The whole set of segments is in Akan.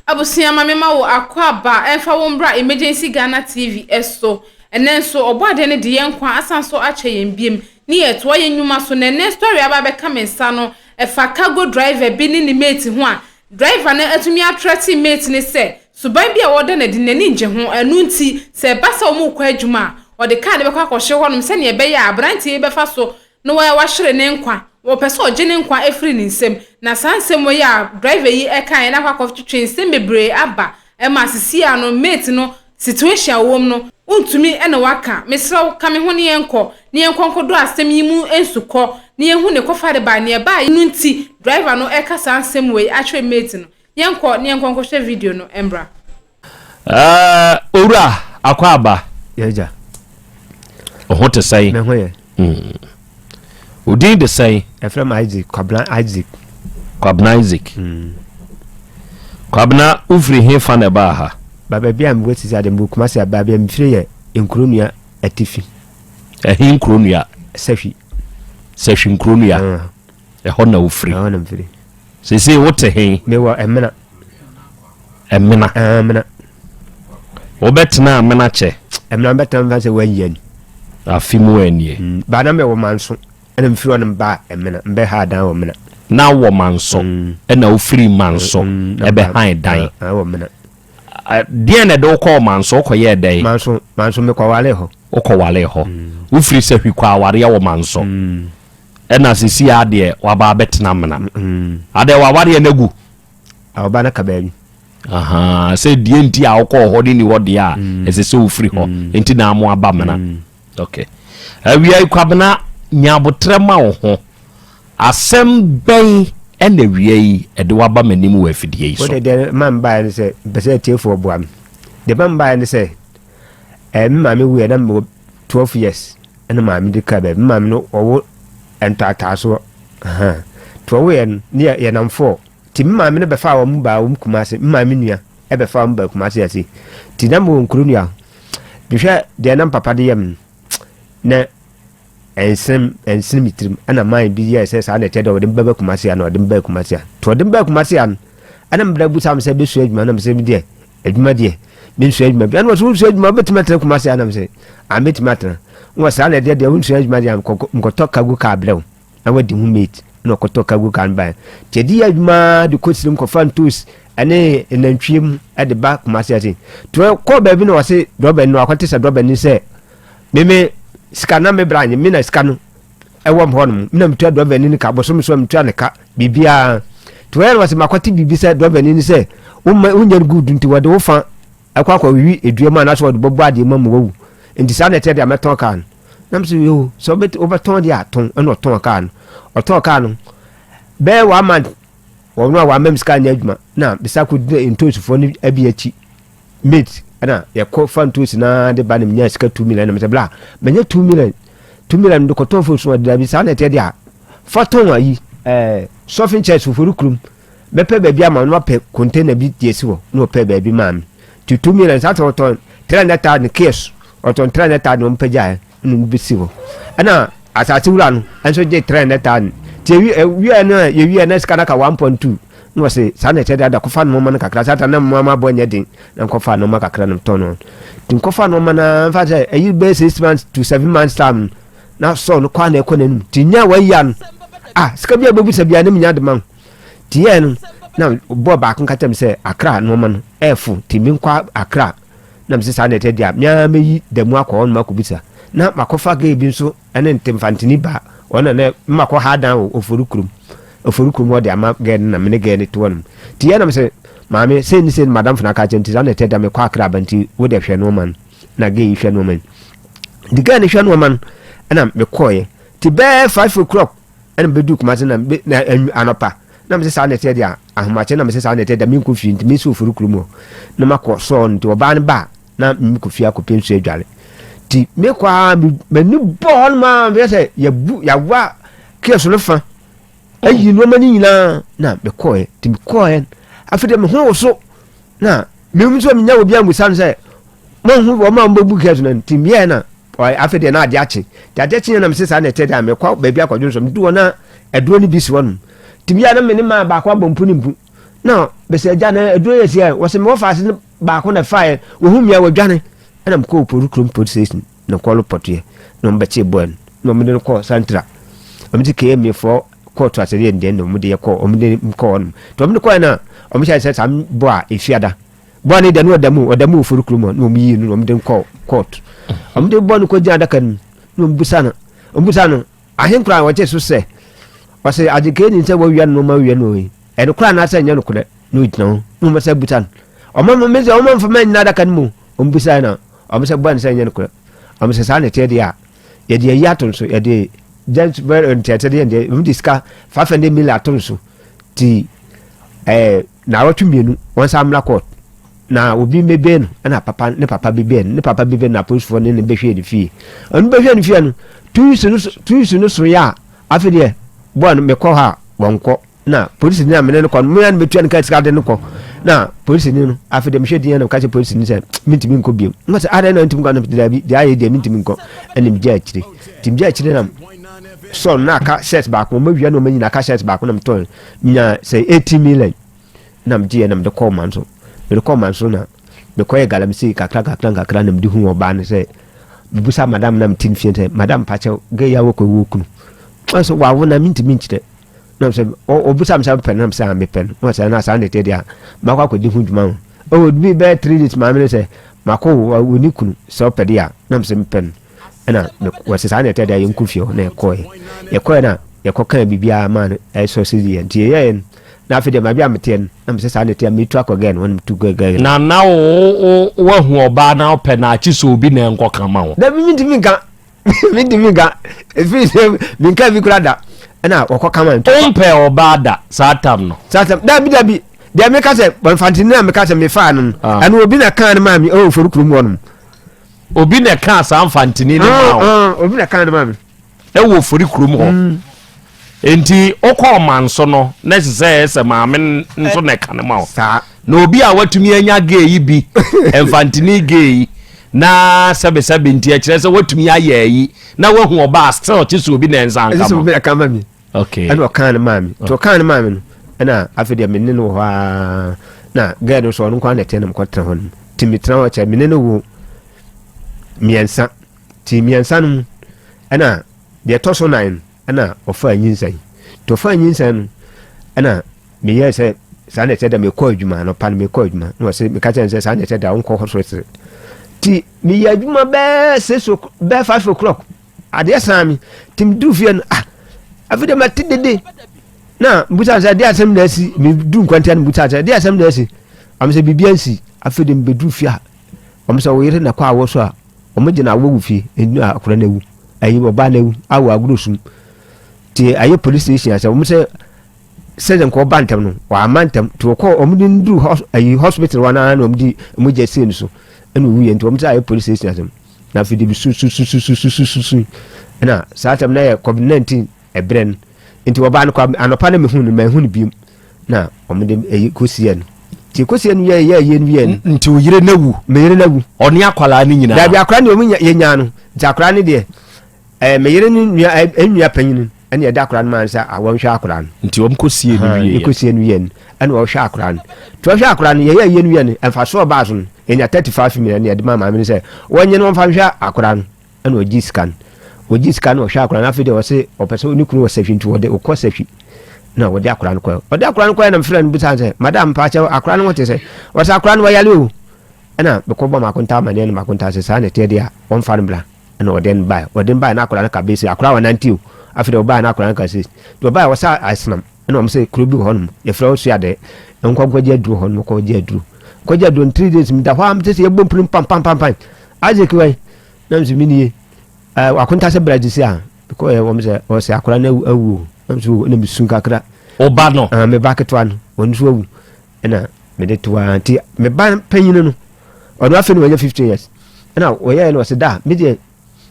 Abusua ma mema wo akwaaba ɛmfa wo mbra Emergency Ghana TV so. Ɛnɛ nso Ɔbɔadeɛ no de yɛn nkwa asan so akyɛ yɛn biom ne yɛtoa yɛn nnwuma so na ɛnɛ story a aba abɛka me nsa no ɛfa cargo driver bi ne ne mate ho a driver no atumi athreaten mate no sɛ suban bi a ɔda no adi no n'ani ngye ho ɛno nti sɛ ɛba sɛ wɔn rekɔ adwuma a ɔde car no bɛkɔ akɔhye hɔnom sɛnea ɛbɛyɛ a abranteɛ yi bɛfa so na wahwere ne nkwa, wɔpɛ sɛ ɔgye ne nkwa firi ne nsam. Na saa nsɛm wei a driver yi kaeɛ no akɔ akɔtwetwe nsɛm bebree aba ma sisi a no mate no situation a ɔwɔ mu no wontumi na waka. Mesrɛ wo ka me ho na yɛnkɔ na yɛnkɔ nkɔdɔ asɛm yi mu nsukɔ na yɛnhu ne kɔfarebae, nea ɛbaeɛ no nti driver no reka saa nsɛm wei akyerɛ mate no. Yɛnkɔ na yɛnkɔ nkɔhwɛ video no mmra. Ɛɛ owura Akwaaba. Yɛgya. Ɔho te sɛn? Me ho yɛ. Odin de sɛn? Ɛfrɛ m Isaac, Kwabena Isaac. Kwabena Isaac. Kwabena, wofiri he fa na ɛbaa ha? Ba baabi a mewɔ sisi ade mewɔ Kumasi a baabi a mefiri yɛ Nkuronua Atifi. Ɛhe Nkuronua? Sahwi. Sahwi Nkuronua. Ɛhɔ na wofiri? Ɛhɔ na mefiri. Seesei wote he? Mewɔ Ɛmena. Ɛmena. Ɛmena. Wobɛtena Amena kyɛ? Ɛmena bɛtena mfa sɛ wanyia ni. Afe mu anie. Ba na mewɔ Manso ɛna mfiri hɔ no mbaa Ɛmena mbɛhaa dan wɔ Mena. Na wɔ Manso ɛna wofiri Manso ɛbɛhan dan. Wɔ Mena. Deɛn na ɛde wokɔɔ Manso? Wokɔyɛɛ dɛn? Manso Manso mekɔwaree hɔ. Wokɔwaree hɔ. Wofiri Sahwi kɔ awareɛ wɔ Manso. Ɛna sisi a deɛ waba abɛtena Mena. Adɛn w'awareɛ no agu? Ɔba no ka baabi. Ahaa, sɛ deɛ nti a wokɔɔ hɔ no ni hɔ deɛ a, ɛsɛ sɛ wofiri hɔ. Nti na mo aba Mena. Okay. Awia yi Kwabena, nya aboterɛ ma wo ho. Asɛm bɛn ɛna awia yi ɛde waba m'anim wɔ afidie yi so? Wode deɛ ma mbaeɛ ne sɛ, mpɛ sɛ atiefoɔ boa me. Deɛ ma mbaeɛ ne sɛ, ɛɛ me maame wuiɛ na mewɔ 12 years ɛna maame de kaa baabi. Me maame no ɔwo ntaataasoɔ. Ahaa. Nti ɔwoeɛ no, ne yɛnam fɔɔ. Nti me maame no bɛfaa wɔn baa wɔn Kumase, me maame nua bɛfaa wɔn baa Kumase ase. Nti na mewɔ nkuro nua. Mehwɛ deɛ na papa de yɛ me no, na ɛnsene ɛnsene me tirim. Ɛna man bi yɛɛ sɛ saa na ɛkyɛ dɛ ɔde me bɛba Kumase a na ɔde me baa Kumase a. Nti ɔde me baa Kumase a no, ɛna me bra busa me sɛ bɛsua adwuma na me sɛ me deɛ adwuma deɛ mensua adwuma bi. Ɛna ɔsɛ wonsua adwuma wobɛtumi atena Kumase a na me sɛ a mɛtumi atena. Na wɔ saa na ɛdeɛ deɛ wonsua adwuma deɛ nkɔtɔ cargo car brɛ wo. na wadi ho mate na ɔkɔtɔ cargo car no baeɛ. Nti yɛde yɛ adwuma ara de kɔ sirim kɔfa ntos ne nantwie mu de ba Kumasi ase. Nti ɔkɔɔ baabi na ɔse drɔbani no akɔte sɛ drɔbani no sɛ meme sika na me bra nye me na sika no ɛwɔ me hɔ nom me na metua drɔbani no ka bosom so a metua ne ka biribiara. Nti wɔyɛ no wɔse makɔte biribi sɛ drɔbani no sɛ woma wonyɛ no good nti wɔde wo fa ɛkɔ akɔwiwi edua mu anaasɛ wɔde bɔbɔ adeɛ mu ama wawu nti saa na ɛteɛ deɛ mɛtɔn kaa no. Na mesɛ yoo sɛ wobɛtɔn deɛ a tɔn ɛna ɔtɔn kaa no ɔtɔn kaa no bɛyɛ one month wɔn a wɔama me sika nyɛ adwuma na mesa kɔ gyina ntosifoɔ no abi akyi mate ɛna yɛkɔ fa ntosi na de ba na menya sika 2 million na mesɛ bla manya 2 million 2 million de kɔtɔn fo so ɔde dabi saa na ɛteɛ deɛ a fa tɔn ayi sɔfin church foforo kurom mɛpɛ baabi ama no mapɛ container bi de asi hɔ na ɔpɛ baabi maa me nti 2 million saa sɛ ɔtɔn 300,000 kiosk ɔtɔn 300,000 ɔmo pagyaeɛ ɛna ɔmo bɛsi hɔ ɛna asase wura no nso gye 300,000 nti ewi ewia no a yɛwia na sika no aka 1.2 na wɔse saa na ɛkyɛ dada kɔfa nneɛma no kakra saa ta na nneɛma abɔ nyɛ den na nkɔfa nneɛma kakra no tɔn no nti nkɔfa nneɛma no mfa sɛ ɛyi bɛyɛ 6 months to 7 months time na sɔɔ no kɔ a na ɛkɔ n'anim nti nya wɔayia no ah sika bi a bɛbusa bia ne menya de ma wo nti yɛɛ no na bɔɔ baako nka kyerɛ me sɛ Akra nneɛma no ɛɛfo nti menkɔ Akra na mese saa na ɛtɛ deɛ a mea mɛyi da mu akɔ hɔ nom akɔbisa na makɔfa gay bi nso ɛne ntemfantini ba ɔna na makɔ ha dan wɔ Ofori kurom Ofori kurom hɔ de ama gay no na mene gay no te hɔ nom nti yɛ nam sɛ maame sei ne sei ne madamfo no aka kyerɛ nti saa na ɛtɛ da mekɔ Akra aba nti wo deɛ hwɛ nneɛma no na gay yi hwɛ nneɛma no nti gay no hwɛ nneɛma no ɛna mekɔɔyɛ nti bɛɛ 5 o'clock ɛna mebɛduu Kumase na na anɔpa na mese saa na ɛteɛ deɛ ahomakye na mese saa na ɛteɛ deɛ menkɔ fie nti mesi Ofori kurom hɔ na makɔ sɔɔ no nti ɔbaa no ba na mekɔ fie akɔpɛ nsuo adware nti mekɔ a m'ani bɔ hɔ nom a meyɛ sɛ yɛbu yɛawa kiosk no fa ayi nneɛma no nyinaa na mekɔɛ nti mekɔɛ afei deɛ me ho wo so na mehu sɛ menya obi amusa no sɛ mohu wɔn a wɔbɛbu kiosk no nti meyɛɛ na afei deɛ na adeɛ akye nti adeɛ kye na mese saa na ɛtɛ deɛ a mekɔ baabi akɔdwo nso medu hɔ na aduro no bi si hɔ nom nti meyɛ na me ne maa baako abɔ mpu ne mpu. Na bɛsɛ agya na aduro yɛ si a wɔsɛ mewɔ faase no baako na ɛfaeɛ wɔhu mmea wɔdwane. Ɛna mekɔɔ Oporu kurom police station na kɔɔ pɔtoɛ na wɔn bɛkyee bɔɔ no na wɔn de no kɔɔ santra. Wɔn de KMA foɔ kɔɔto asɛdeɛ deɛ na wɔn de yɛ kɔɔ wɔn de kɔɔ hɔ nom. Nti wɔn de kɔɛ na wɔn hyɛ sɛ saa bɔ a efiada. Bɔɔ no deɛ na ɔda mu ɔda mu wɔ Oporu kurom hɔ na wɔn yii no na wɔn de no kɔɔ kɔɔto. Wɔn de bɔɔ no kɔ gyina adaka no mu na wɔn busa no wɔn busa no ahenkura a wɔgye so sɛ ɔsɛ adekee ni sɛ wɔawia no na wɔn awia no yi ɛno koraa anaasɛ ɛnyɛ nokorɛ na ɔgyina hɔ na wɔn sɛ busa no wɔn mo sɛ wɔn mfa ma nyina adaka no mu wɔn busa no wɔn sɛ bɔ no sɛ ɛnyɛ nokorɛ wɔn sɛ saa na ɛteɛ deɛ a yɛde ayi ato nso yɛde just very ntiɛteɛ deɛ deɛ wɔn de sika 500 million ato nso ti ɛɛ naawɔtwe mmienu wɔn san mmra court na obi mbɛbɛn no ɛna papa ne papa bi bɛn no ne papa bi bɛn no apolisifoɔ ne ne bɛhwɛ ne fie ɔno bɛhwɛ ne fie no 2 weeks no 2 weeks no so yɛ a afei deɛ bɔɔl no mekɔ hɔ a wɔnkɔ na polisi ni a mene no kɔ no mmea no bɛtua no ka sika de no kɔ na polisi ni no afei deɛ mehwɛ din na meka kyerɛ polisi ni sɛ mentumi nkɔ biom na sɛ adɛn na ntumi nkɔ no daabi deɛ ayɛ deɛ mentumi nkɔ ɛne megya akyire nti megya akyire na sɔɔ no na aka shirt baako ɔma wia na ɔma nyina aka shirt baako na metɔn nya sɛ 80 million na megyeɛ na mede kɔɔ man so mede kɔɔ man so na mekɔyɛ galamsey kakra kakra kakra na mede hu ɔbaa no sɛ mebusa madam na mete fie sɛ madam pakyɛw gɛ yɛ awɔkɔ wɔ kunu ɔsɛ wawo na mentumi nkyerɛ na sɛ ɔbusa me sɛ mepɛ no na mesɛ mepɛ no na sɛ na saa ne ɛteɛ deɛ a makɔ akɔdi ho dwuma ho ɔwɔ bi bɛyɛ 3 days maame no sɛ makɔ wɔ ne kunu sɛ ɔpɛ deɛ a na mesɛ mepɛ no ɛna wɔsɛ saa ne ɛteɛ deɛ a yɛnkɔ fie hɔ na yɛkɔɛ yɛkɔɛ na yɛkɔkaa biribiara maa no ɛsɔ sɛ deɛ nti yɛyɛɛ no na afei deɛ maabi a meteɛ no na mesɛ saa ne ɛteɛ a metu akɔ gɛɛ no wɔn metu kɔ gɛɛ no. Na wo wahu ɔbaa na wopɛ na akyi sɛ obi na ɛnkɔ ka ma wo. Dabi mentumi nka mentumi nka ɛfiri sɛ menka bi kora da ɛna wɔkɔ kama nti. Wompɛ ɔbaa da saa tam no. Saa tam dabi dabi deɛ meka sɛ mfantini a meka sɛ mefaa no no ɛno obi na kaa no maa me ɛwɔ ofori kurom hɔ nom. Obi na kaa saa mfantini no maa wo. Obi na kaa no maa me. Ɛwɔ ofori kurom hɔ. Nti wokɔ ɔman so no na ɛsɛ sɛ ɛsɛ maame nso na ɛka no ma wo. Saa. Na obi a watumi anya gay yi bi mfantini gay yi na sɛbesɛbe nti ɛkyerɛ sɛ watumi ayɛ ayi na wahu ɔbaa still kye sɛ obi na ɛnsa nka ma. Ɛsɛ obi na ɛka ma mi. Okay. Ɛna ɔkaa no maa mi. Nti ɔkaa no maa mi no ɛna afei deɛ me ne no wɔ hɔ aa na girl no so ɔno nko ara na ɛteɛ na mekɔ tena hɔ nom. Nti metena hɔ kyɛ me ne no wo mmiɛnsa. Nti mmiɛnsa no mu ɛna deɛ ɛtɔ so nan no ɛna ɔfaa nyinsɛn. Nti ɔfaa nyinsɛn no ɛna meyɛɛ sɛ saa na ɛkyɛ da mekɔ adwuma anɔpa no mekɔ adwuma na wɔsɛ meka kyerɛ no sɛ saa na ɛkyɛ da wonkɔ hospital. Nti meyɛ adwuma bɛɛ 6 bɛɛ 5 o'clock adeɛ saa me nti meduru fie no ah afei deɛ mate dede na mbusa sɛ adeɛ asɛm na asi meduru nkwantia no mbusa sɛ adeɛ asɛm na asi ɔmo sɛ biribi ansi afei deɛ mebɛduru fie a ɔmo sɛ wo yere na kɔ awɔ so a ɔmo gyina awɔ wo fie ɛnu akora no awu ayi ɔbaa no awu awɔ agorɔ sum nti ayɛ police station asɛ ɔmo sɛ sɛdeɛ nka ɔba ntɛm no wama ntɛm nti wɔkɔ ɔmo de nduru hos ayi hospital hɔ naa na ɔmo de ɔmo gya sie no so ɛna owu yɛ nti ɔmo sɛ ayɛ police station asɛm na afei de bi su su su su su su su su su ɛna saa tɛm na yɛ COVID 19 ɛbrɛ no nti ɔbaa no kɔ anɔpa na mehu no mahu no biom na ɔmo de ɛyi kɔsie no nti kɔsie no yɛ yɛ yɛ no yɛ no. Nti wo yere no awu? Me yere no awu. Ɔne akwadaa no nyinaa? Dabi, akwadaa no deɛ ɔmo nya yɛnyaa no nti akwadaa no deɛ ɛɛ me yere no nua ɛɛ nua panyin ɛna yɛde akwadaa no maa no sɛ wɔnhwɛ akwadaa no. Nti wɔn kɔ sie no wie yɛ. Kɔ sie no wie no ɛna wɔhwɛ akwadaa no nti wɔhwɛ akwadaa no yɛyɛ yie no wie no mfasoɔ ɔbaa so no yɛnya 35 million ɛna yɛde maa maame no sɛ wɔnyɛ no wɔmfa nhwɛ akwadaa no ɛna ɔgye sika no ɔgye sika no ɔhwɛ akwadaa no afei deɛ ɔse ɔpɛ sɛ ne kunu wɔ sahwi nti wɔde ɔkɔ sahwi na wɔde akwadaa no kɔɛ ɔde akwadaa no kɔɛ na mfrɛ no bisa sɛ madam mpaakyɛw akwadaa no ho te sɛ ɔsɛ akwadaa no wɔyale o ɛna mekɔbɔ makonta amaneɛ no makonta sɛ saa na ɛteɛ deɛ a wɔmfa no bra ɛna ɔde no bae ɔde no bae na akwadaa no ka bɛsi akwadaa wɔnante o afei deɛ ɔbae na akwadaa no ka sɛ deɛ ɔbae wɔsa asenam ɛna wɔn sɛ kuro bi wɔ hɔnom yɛfrɛ hɔ suadɛ nkɔ nkɔgye aduro hɔ nom kɔgye aduro kɔgye aduro no 3 days meda hɔ a mete sɛ yɛbɔ mpirim pampampampan Isaac wai na mesɛ menie ɛɛ wakonta sɛ bra gyesi a kɔ yɛ wɔn sɛ ɔsɛ akwadaa no awu awu o na mesɛ o ɛna mesu kakra ɔba no ah me ba ketewa no wɔn nso awu ɛna mede to a nti me ba panyin no ɔno afei na wɔnyɛ 15 years ɛna wɔyɛɛ no ɔsɛ da me deɛ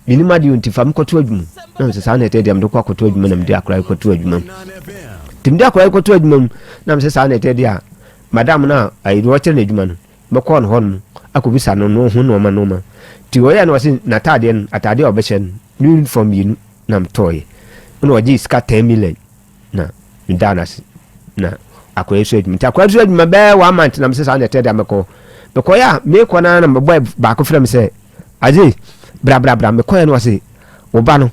menim adeɛ nti fa me kɔto adwuma na mesɛ saa na ɛtɛ deɛ mede kɔ akɔto adwuma na mede akwadaa yi kɔto adwuma mu nti mede akwadaa yi kɔto adwuma mu na mesɛ saa na ɛtɛ deɛ a madam no a ayi deɛ ɔkyerɛ no adwuma no mɛkɔɔ no hɔ nom akɔbisa no no ho nnoɔma nnoɔma nti ɔyɛɛ no ɔse n'ataadeɛ no ataadeɛ a ɔbɛhyɛ no ne uniform mmienu na metɔɔyɛ ɛna ɔgyee sika 10 million na medaa no ase na akwadaa so adwuma. Nti akwadaa so adwuma bɛyɛ one month na mesɛ saa na ɛtɛ deɛ mekɔ. Mekɔyɛ a mekɔ no na mebɔ baako frɛ me sɛ agye bra bra bra. Mekɔyɛ no ɔse wo ba no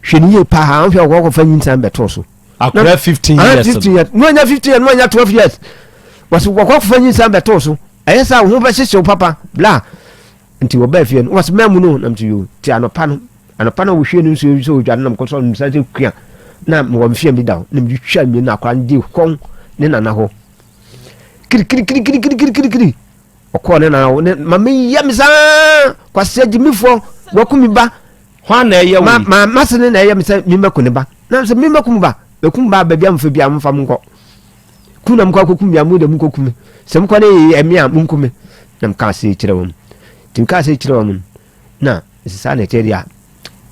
hwɛ ne yie paa, wohwɛ wɔkɔfa nyinsan bɛtoo so. Akwadaa 15 years. 15 years no anya 15 years no anya 12 years. Wɔse wɔkɔfa nyinsan bɛtoo so, ɛyɛ sɛ wo ho bɛhyehye wo papa bla. Nti wɔbaa fie no wɔse mɛmu no nam te yoo. Ti anɔpa no anɔpa no wɔhwie no nsuo sɛ ɔdwane nam kɔsɔ no nsa sɛ kua na mewɔ mfeɛ bi da hɔ na mede twa mmienu na akwadaa no de kɔn ne nana hɔ kirikirikirikirikirikiri. Ɔkɔɔ ne nana hɔ ne ma meyɛ me saa kwasea gyimifoɔ waku me ba. Hwan na ɛyɛ ma ma mase ne na ɛyɛ me sɛ memmɛku ne ba na sɛ memmɛku me ba mɛku me ba baabi a mfa bi a momfa mo nkɔ ku na mokɔ akɔku me a mo de monkɔku me sɛ mokɔ ne ɛme a monku me. Na meka ase kyerɛ wɔn nti meka ase kyerɛ wɔn na saa na ɛkyɛ deɛ a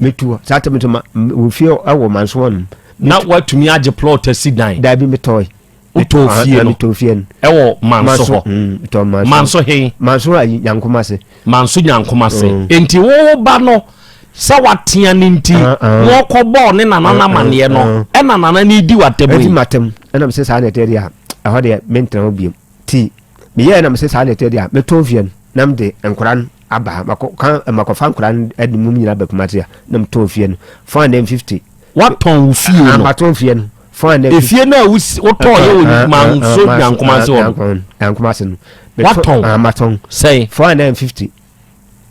mɛtu hɔ saa tɛm nso ma wɔ fie ɛwɔ manso hɔ nom. Na watumi agye plot asi dan? Daabi, metɔe. Wotɔɔ fie no? Metɔɔ fie no. Ɛwɔ manso hɔ? Metɔɔ manso. Manso he? Manso ayi Nyankoma ase. Manso Nyankoma ase. Nti wo ba no sɛ watea ne nti na ɔkɔbɔɔ ne nana no amanneɛ no, ɛna nana no di w'atam yi? Ɛdi m'atam. Ɛna mesɛ saa na ɛteɛ deɛ a ɛhɔ deɛ mentena hɔ biom. Ti meyɛɛ na mesɛ saa na ɛteɛ deɛ a mɛtɔn fie no na mede nkora no aba ha. Makɔfa nkora no de mum nyinaa ba Kumasi a na metɔn fie no 450. Watɔn wo fie no? Matɔn fie no. Efie no a wotɔɔ yɛ wɔ Manso Nyankomase hɔ no? Nyankomase no. Watɔn? Matɔn. Sɛn? 450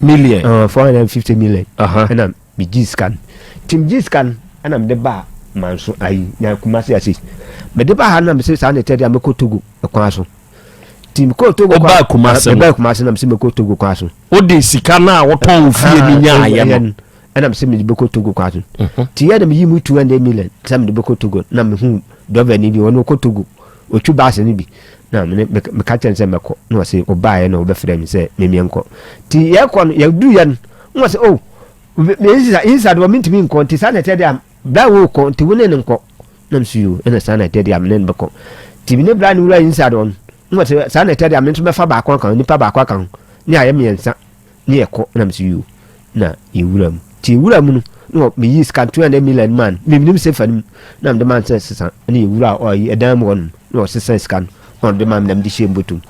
million. 450 million. Ɛna megye sika no. Nti megye sika no ɛna mede baa Manso ayi Nyankomase ase. Mede baa ha no na mese saa na ɛtɛ deɛ mɛkɔ Togo kwan so. Nti mekɔɔ Togo kwan. Wobaa Kumase no? Mebaa Kumase na mese mɛkɔ Togo kwan so. Wode sika no a wotɔn wo fie no nyaayɛ no? Ɛna mese mede bɛkɔ Togo kwan so. Nti yɛ na meyi mu 200 million sɛ mede bɛkɔ Togo na mehu dɔvani bi ɔno ɔkɔ Togo ɔtwi baase no bi na mene meka kyerɛ no sɛ mɛkɔ na ɔse ɔbaeɛ na ɔbɛfrɛ me sɛ memeɛ nkɔ. Nti yɛkɔ no yɛduruyɛ no na ɔse oh inside wɔ mentumi nkɔ nti saa na ɛteɛ deɛ a bra wo kɔ nti wo ne no nkɔ na mso yo ɛna saa na ɛteɛ deɛ a mene no bɛkɔ. Nti mene bra no wura inside hɔ no na ɔse saa na ɛteɛ deɛ a me nso mɛfa baako aka ho nipa baako aka ho ne ayɛ mmiɛnsa ne yɛkɔ na mso yo na yɛwura mu. Nti yɛwura mu no na meyi sika 200 million maa no menim sɛ fa no mu na mede maa no sɛ sesa ne yɛwura ɔyi ɛdan mu hɔ nom na ɔsesa sika no na ɔde maa me na mede hyɛ mbɔtɔm.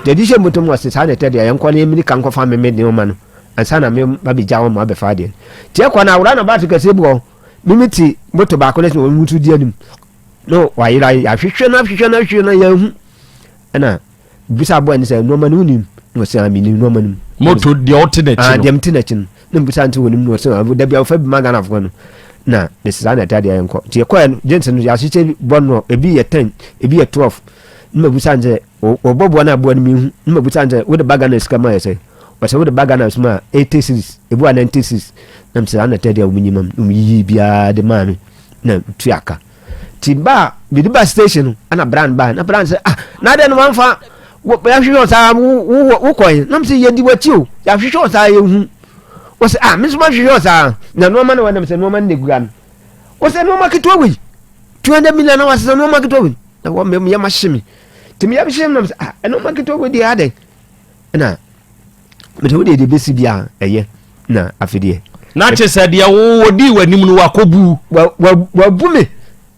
Nti ɛde hyɛ mbɔtɔm ɔse saa na ɛteɛ deɛ yɛnkɔ na yɛmini ka nkɔfa me me nneɛma no ansa na me ba bɛgya wɔn ma abɛfa adeɛ no. Nti ɛkɔ no awora na baate kɛseɛ bi wɔ hɔ mimi te moto baako no sɛ wɔn nso di anim na wayera yɛahwehwɛ no ahwehwɛ no ahwehwɛ no yɛahu ɛna bisa aboa no sɛ nneɛma no wonim na ɔsɛ a menim nneɛma no mu. Moto deɛ ɔte n'akyi no? Deɛ mete n'akyi no na mbisa nti wɔnim na ɔsɛ da bi a wɔfa bi ma Ghanafoɔ no na mesi saa na ɛte adeɛ yɛnkɔ. Nti yɛkɔɛ no gyɛnse no yɛahyehyɛ bɔ no ebi yɛ 10 ebi yɛ 12 na mabisa sɛ wɔbɔ boa no aboa no mehu na mabisa sɛ wode ba Ghana sika ma yɛ sɛ ɔsɛ wode ba Ghana suma 80 cedis ebi wa 90 cedis na mesɛ saa na ɛte adeɛ wɔn nyimam na wɔn yiyi biara de maa me na tua ka. Nti ba mede ba station no ɛna brand ba na brand sɛ ah na adɛn no wamfa yɛahwehwɛ ɔsaa wokɔe na mesɛ yɛdi w'akyi o yɛahwehwɛ ɔsaa yɛhu wɔsɛ ah me nso mahwehwɛ ɔsaa na nneɛma na wɔnam sɛ nneɛma no na egura no wɔsɛ nneɛma ketewa wei 200 million na wɔasesa nneɛma ketewa wei na wɔn yɛ ma hye me nti meyɛ hye me na mesɛ ah nneɛma ketewa wei deɛ adɛn ɛna mede wo deɛ deɛ bɛsi biara ɛyɛ na afei deɛ. Na kyerɛ sɛ deɛ wɔdii w'anim no wakɔbu. Wabu me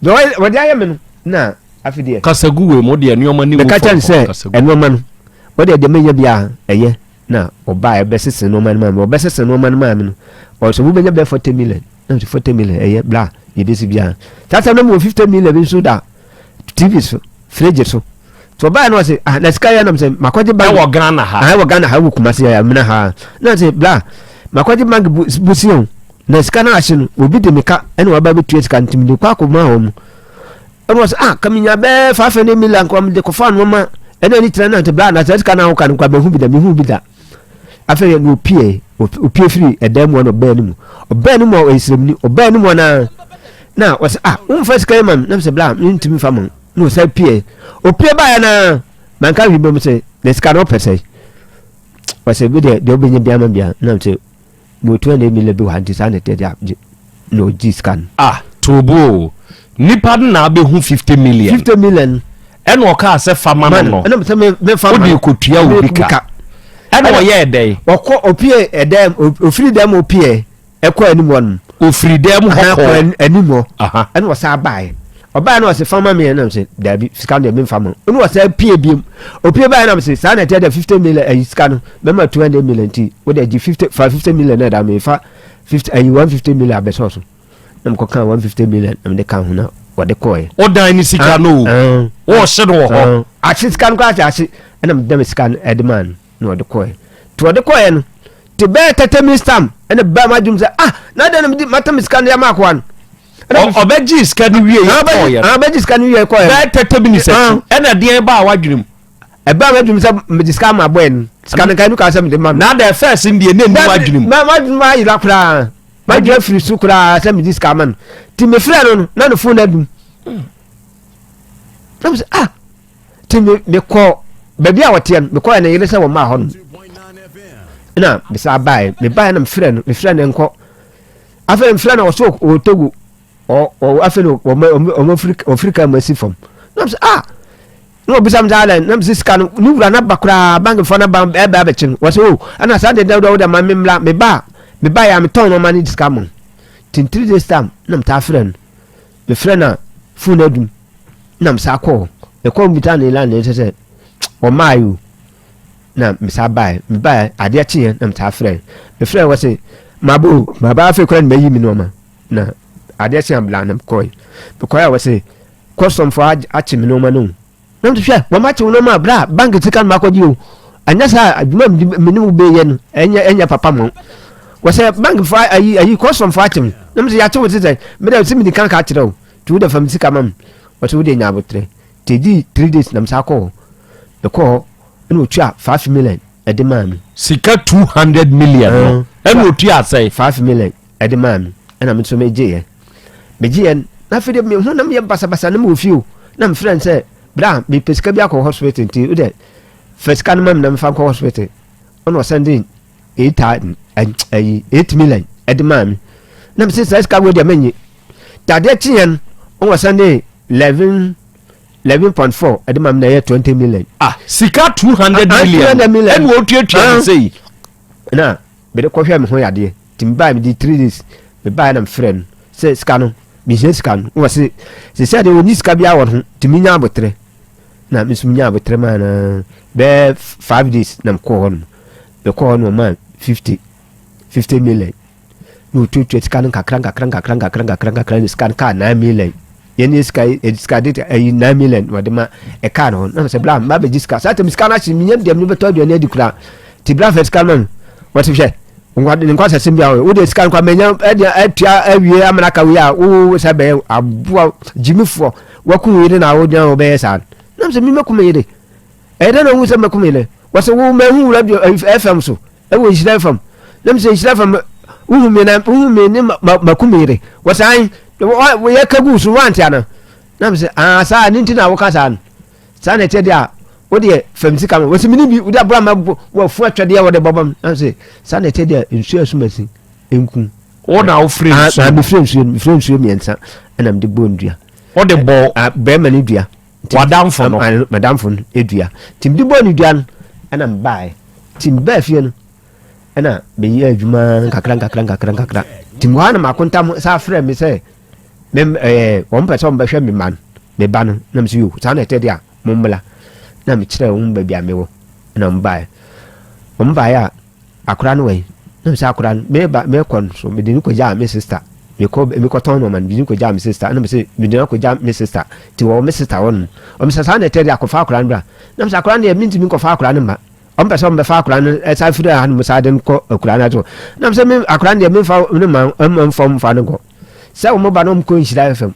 deɛ wɔde ayɛ me no na afei deɛ. Kasa gu wei mu deɛ nneɛma ne mu fɔmfɔm. Meka kyerɛ no sɛ nneɛma no wɔde deɛ menya biara ɛyɛ na ɔbaa ɛbɛsese nneɛma no maa me ɔbɛsese nneɛma no maa me no ɔsɛ wobɛnya bɛyɛ 40 million na mese 40 million ɛyɛ bla deɛ bɛsi biara saa sɛ na mewɔ 50 million bi nso da TV so fridge so nti ɔbaa no ɔse ah na sika yɛ nam sɛ makɔgye bank ɛwɔ Ghana ha ah ɛwɔ Ghana ha ɛwɔ Kumasi ha amena ha na sɛ bla makɔgye bank bosia o na sika no ahye no obi de me ka ɛna waba bɛtua sika nti mede kɔ akɔma wɔn mu ɛna ɔsɛ ah kaminya bɛɛ 500 million kɔ mede kɔfa nneɛma ɛna ne tena na nti bla na sɛ sika no ahoka no kɔ bɛhu bi da mehu bi da Afei na opie, opie firi ɛdan mu na ɔbɛn no mu. Ɔbɛn no mu a ɔyɛ sremni, ɔbɛn no mu na na ɔsɛ ah womfa sika yi ma me na sɛ bla mentumi mfa ma na ɔsan pie. Opie baeɛ na manka hwee bom sɛ na sika no ɔpɛ sɛ ɔsɛ bi deɛ deɛ wobɛnya biara ma bia na sɛ Mo 200 million bi wɔ ha nti saa na ɛteɛ deɛ gye na ɔgye sika no. Ah tobo o nipa no na abɛhu 50 million. 50 million. Ɛna ɔkaa sɛ fa ma no no. Ɛna sɛ me me fa ma no. Wode kɔtua obi ka. Ɛna ɔyɛɛ dɛn? Ɔkɔ opie ɛdɛm ofiri dɛm opie ɛkɔ anim hɔ nom. Ofiri dɛm hɔ kɔ anim hɔ. Ɛna ɔsan baeɛ. Ɔbaeɛ na ɔse fa ma me na mese daabi sika no deɛ memfa ma wo. Ɛna ɔsan pie biom. Opie baeɛ na mese saa na ɛteɛ deɛ 50 million ayi sika no mɛma 200 million nti wo deɛ gye 50 fa 50 million na ɛda me fa 50 ayi 150 million abɛsɔ so. Na mekɔka 150 million na mede ka ho na wɔde kɔɛ. Wodan ne sika no o. Wɔhyɛ no wɔ hɔ. Ahye sika no koraa sɛ ahye ɛna mede me sika no ɛde maa no na ɔde kɔɛ. Nti ɔde kɔɛ no te bɛyɛ 30 minutes time ɛna baa m'adwene sɛ ah na dɛn na mede mata me sika no de ama akoa no. Ɔbɛgye sika no wie yɛ kɔɔyɛ no. Ɔbɛgye sika no wie kɔɔyɛ no. Bɛyɛ 30 minutes akyi ɛna deɛn baa w'adwene mu? Ɛbaa m'adwene mu sɛ mede sika ama abɔɛ no. Sika no nka ɛnu kaa sɛ mede ma no. Na dɛ fɛs no deɛ na ɛnni w'adwene mu. M'adwene mu ayera koraa. M'adwene afiri so koraa sɛ mede sika ama no. Nti mefrɛ no no na ne fon adum. Na mesɛ ah nti mekɔ baabi a wɔteɛ no mekɔɛ ne yere sɛ wɔmaa hɔ no. Na mesaa baeɛ mebaeɛ na mefrɛ no mefrɛ no nkɔ. Afei mfrɛ no ɔso wɔ Togo ɔ afei no wɔn wɔn afiri kaa mu asi fam na sɛ ah na ɔbisa mi sɛ adan na mi sɛ sika no ne wura n'aba koraa bankfoɔ n'aba ɛbɛ abɛkye no wɔsɛ o ɛna saa de dɛw dɛw de ma mi mmla me ba me ba yɛ a metɔn no ɔma ne sika mo tin 3 days time na mi taa frɛ no me frɛ na phone adum na mi sa kɔɔ mekɔ mi ta ne land ne sɛ sɛ ɔmaa yi o. Na mesan baeɛ. Mebaeɛ, adeɛ kyeeɛ na mesan frɛɛ. Mefrɛɛ wɔ se, maba o, maba afei koraa na mayi me nneɛma. Na adeɛ kye abla na mekɔe. Mekɔe a wɔ se, kɔsɔmfoɔ akye me nneɛma no o. Na mese, hwɛ, wɔn akye wo nneɛma a, bra bank sika no makɔgye o. Anyɛ saa adwuma me ne wo bɛyɛ no, ɛnyɛ ɛnyɛ papa ma wo. Wɔ sɛ bankfoɔ ayi ayi kɔsɔmfoɔ akye me. Na mese, yɛakye wo te sɛ, me dɛ sɛ medi kan ka akyerɛ wo. Nti wo de fa me sika ma me. Wɔ se wo deɛ nya aboterɛ. Nti ɛdii 3 days na mesan kɔɔ hɔ. Mekɔɔ hɔ ɛna ɔtua 5 million ɛde maa me. Sika 200 million no ɛna ɔtua sɛn? 5 million ɛde maa me ɛna me nso megyeeɛ. Megyeeɛ no na afei deɛ me ho nam yɛ basabasa na mewɔ fie o na mefrɛ no sɛ bra mepɛ sika bi akɔ hospital nti wodɛ fa sika no ma me na mefa nkɔ hospital ɛna ɔsɛnde 8 ɛyi 8 million ɛde maa me na mesɛ saa sika wei deɛ menye tadeɛ kyeeɛ no ɛna ɔsɛnde 11.4 ɛde ma me na ɛyɛ 20 million. Ah, sika 200 million ɛna ɔtuatua ne sɛ yi. Na mede kɔhwɛ me ho yadeɛ nti mebaeɛ mede 3 days mebaeɛ na mefrɛ no sɛ sika no mehia sika no wɔ se sɛ deɛ ɔnyi sika biara wɔ ne ho nti menya aboterɛ na me nso menya aboterɛ maa no bɛɛ 5 days na mekɔɔ hɔ nom mekɔɔ hɔ no ɔmaa 50 50 million na ɔtuatua sika no nkakra nkakra nkakra nkakra nkakra nkakra ne sika no kaa 9 million. Yɛne sika sika de ayi 9 million na ɔde ma ɛkaa no hɔ na sɛ bra mma bɛgye sika saa tɛm sika no ahye menyɛ deɛ mene bɛtɔ aduane adi koraa nti bra fɛ sika no ma me. Wɔte hwɛ ne nkwasasɛm bi a wɔyɛ wode sika no kwa manya ɛde atua awie amena ka wei a wo sɛ bɛyɛ aboa gyimifoɔ waku wo yere na wogyina wobɛyɛ saa no nam sɛ memɛku me yere ɛyɛ dɛ na wohu sɛ mɛku me yere wɔsɛ wo mahu radio fm so ɛwɔ nhyira fam na mesɛ nhyira fam wohu me na wohu me ne maku me yere wɔsan yɛka gu so wante ana na mesɛ aa saa ne nti na woka saa no saa na ɛkyɛ deɛ a wodeɛ fam sika ma wɔsɛ mene bi wode abora ma wafu atwadeɛ wɔde bɔbɔ m na mesɛ saa na ɛkyɛ deɛ nsuo asumasi nku wo na wofrɛ nsuo? Mefrɛ nsuo, mefrɛ nsuo mmiɛnsa ɛna mede bɔ ndua. Wode bɔ bɛrima no dua. Wadamfo no? Madamfo no dua. Nti mede bɔɔ ne dua no ɛna mebaeɛ. Nti mebaa fie no ɛna meyɛ adwuma nkakra nkakra nkakra nkakra. Nti mewɔ ha na makontam saa frɛ me sɛ mem ɛɛ wɔn pɛ sɛ wɔn bɛhwɛ me ma no me ba no na mesɛ yo saa na ɛtɛ deɛ a mo mmla na mekyerɛ wɔn baabi a mewɔ ɛna wɔn baeɛ. Wɔn baeɛ a akora no wɔ yi na mesɛ akora no meba mekɔ no so mede no kɔgyaa me sister mekɔ mekɔtɔn nneɛma no mede no kɔgyaa me sister ɛna mesɛ mede no akɔgya me sister nti wɔwɔ me sister hɔ nom wɔn sɛ saa na ɛtɛ deɛ akɔfa akora no bra na mesɛ akora no deɛ mentumi nkɔfa akora no mma wɔn pɛ sɛ wɔn bɛfa akora no ɛsa firi ha nom saa de no kɔ akura no ato na mesɛ me akora no deɛ memfa no ma mma mfa mfa no nkɔ sɛ wɔn ba no wɔn kɔ nhyira fam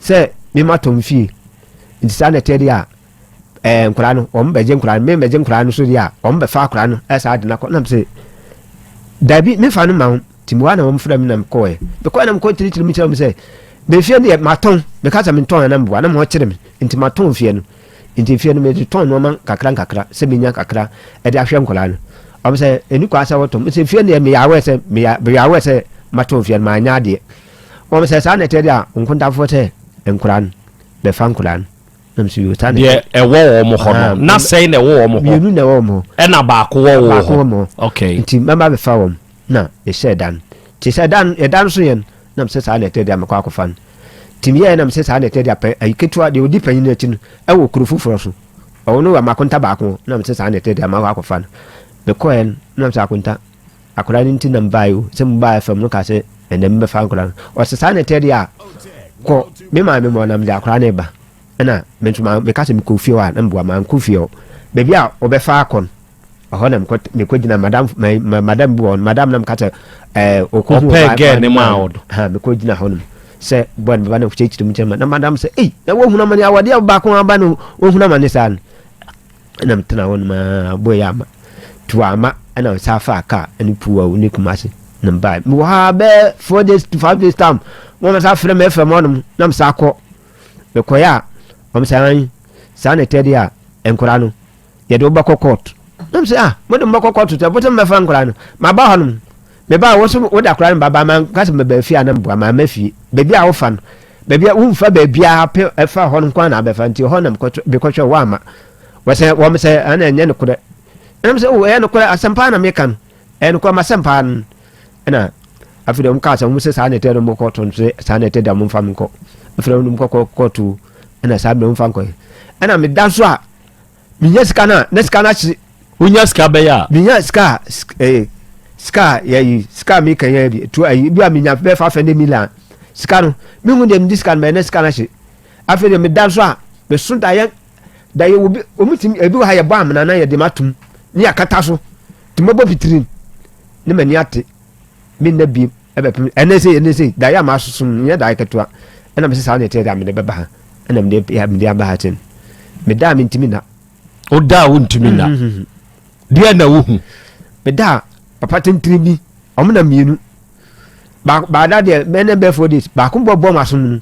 sɛ mema tɔn fie nti saa na ɛtɛ deɛ a nkwadaa no wɔn bɛgye nkwadaa no me bɛgye nkwadaa no so deɛ a wɔn bɛfa akwadaa no ɛsaa de no akɔ nam sɛ dabi mefa no ma ho nti mu hɔ na wɔn frɛ me na mekɔɛ mekɔɛ na mekɔ tiritiri mu kyerɛ wɔn sɛ mefie no deɛ matɔn meka sɛ mentɔn na meboa na mo kyerɛ me nti matɔn fie no nti fie no mede tɔn nneɛma nkakra nkakra sɛ menya kakra ɛde ahwɛ nkwadaa no. Wɔn sɛ ɛni kwan sɛ wɔtɔn sɛ fie no deɛ meyɛ awɛ sɛ meyɛ awɛ sɛ matɔn fie no manyɛ adeɛ. Wɔn sɛ saa na ɛteɛ deɛ a nkontafoɔ sɛ nkwadaa no bɛfa nkwadaa no. Deɛ ɛwɔ wɔn hɔ no na sɛn na ɛwɔ wɔn hɔ? Mmienu na ɛwɔ wɔn hɔ. Ɛna baako wɔ wɔn hɔ. Baako wɔ wɔn hɔ. Okay. Nti mɛma bɛfa wɔn na yɛhyɛ dan nti sɛ dan ɛdan so yɛn na sɛ saa na ɛtɛ deɛ mekɔ akɔfa no. Nti meyɛɛ na mesɛ saa na ɛtɛ de apɛ ayi ketewa deɛ ɔdi panyin no akyi no ɛwɔ kuro foforɔ so. Ɔwɔ no wɔ makonta baako na mesɛ saa na ɛtɛ de ama akɔ akɔfa no. Mekɔɛ no na mesɛ akonta akwadaa no nti na mebaeɛ o sɛ mobaa fam no kaa sɛ ɛnɛ mebɛfa nkwadaa no. Ɔsɛ saa na ɛtɛ deɛ a kɔ me maame mɔ na mede akwadaa no reba. Ɛna me nso meka sɛ mekɔ fie hɔ a na meboa mankɔ fie hɔ. Baabi a wɔbɛfa akɔ no ɛhɔ na mekɔ mekɔgyina madam ma madam bi wɔ hɔ no madam na meka sɛ ɛɛ ɔkɔhu Ɔpɛɛ gɛɛ ne maa wo do. Ha mekɔgyina hɔ nom sɛ bɔɔ ne bɛba na kyerɛkyerɛ mu kyerɛ ma na madam sɛ ei na woahunu amane awadeɛ baako aba no wohunu amane saa no ɛna metena hɔ nom aa bɔɔ yɛ ama to ama ɛna nsa fa kaa ɛne puwa ne Kumase na mbae mewɔ ha bɛɛ 4 days to 5 days time wɔn sa frɛ me fm hɔ nom na mesa kɔ mekɔyɛ a wɔn sɛ an saa na ɛtɛ deɛ a nkora no yɛde wo bɛkɔ court na sɛ ah mode mo bɛkɔ court sɛ bɔtɔ mɛfa nkora no maba hɔ nom meba a wo so wode akora no baba ma nka sɛ meba fie a na mboa ma ma fie baabi a wofa no baabi a womfa baabi a pɛ ɛfa hɔ no nko na abɛfa nti hɔ na mekɔhwɛ wo ama wɔsɛ wɔm sɛ ɛna ɛnyɛ nokorɛ ɛnam sɛ oh ɛyɛ nokorɛ asɛmpa na meka no ɛyɛ nokorɛ masɛmpa no ɛna afei deɛ wɔn kaa sɛ wɔn sɛ saa na ɛtɛ no mo kɔɔto no sɛ saa na ɛtɛ da mo nfa mo nkɔ afei deɛ wɔn kɔ kɔɔto ɛna saa bɛn mo nfa nkɔ yɛ ɛna meda so a menya sika no a na sika no ahye. Wonya sika bɛyɛ a. Menya sika a ɛɛ sika a yɛyi sika a meka yɛ bi to ayi bi a menya bɛyɛ 500 million sika no mehu deɛ mede sika no bɛyɛ na sika no ahye afei deɛ meda so a meso daeɛ daeɛ obi wɔn ti ebi wɔ ha yɛbɔ amena na yɛde ma tum ne yɛakata so te mɔbɔ fitirim ne m'ani ate me nna biem ɛbɛpem ɛnɛ sɛ ɛnɛ sɛ daeɛ a masoso no nyɛ daeɛ ketewa ɛna mesɛ saa na ɛteɛ deɛ mede bɛba ha ɛna mede mede aba ha kyɛn meda a mentumi nna. Woda a wontumi nna. Mm-hmm. Deɛ na wohu. Meda a papa tentene bi ɔmo na mmienu baada deɛ bɛnɛ bɛɛ 4 days baako bɔ bɔ maso mu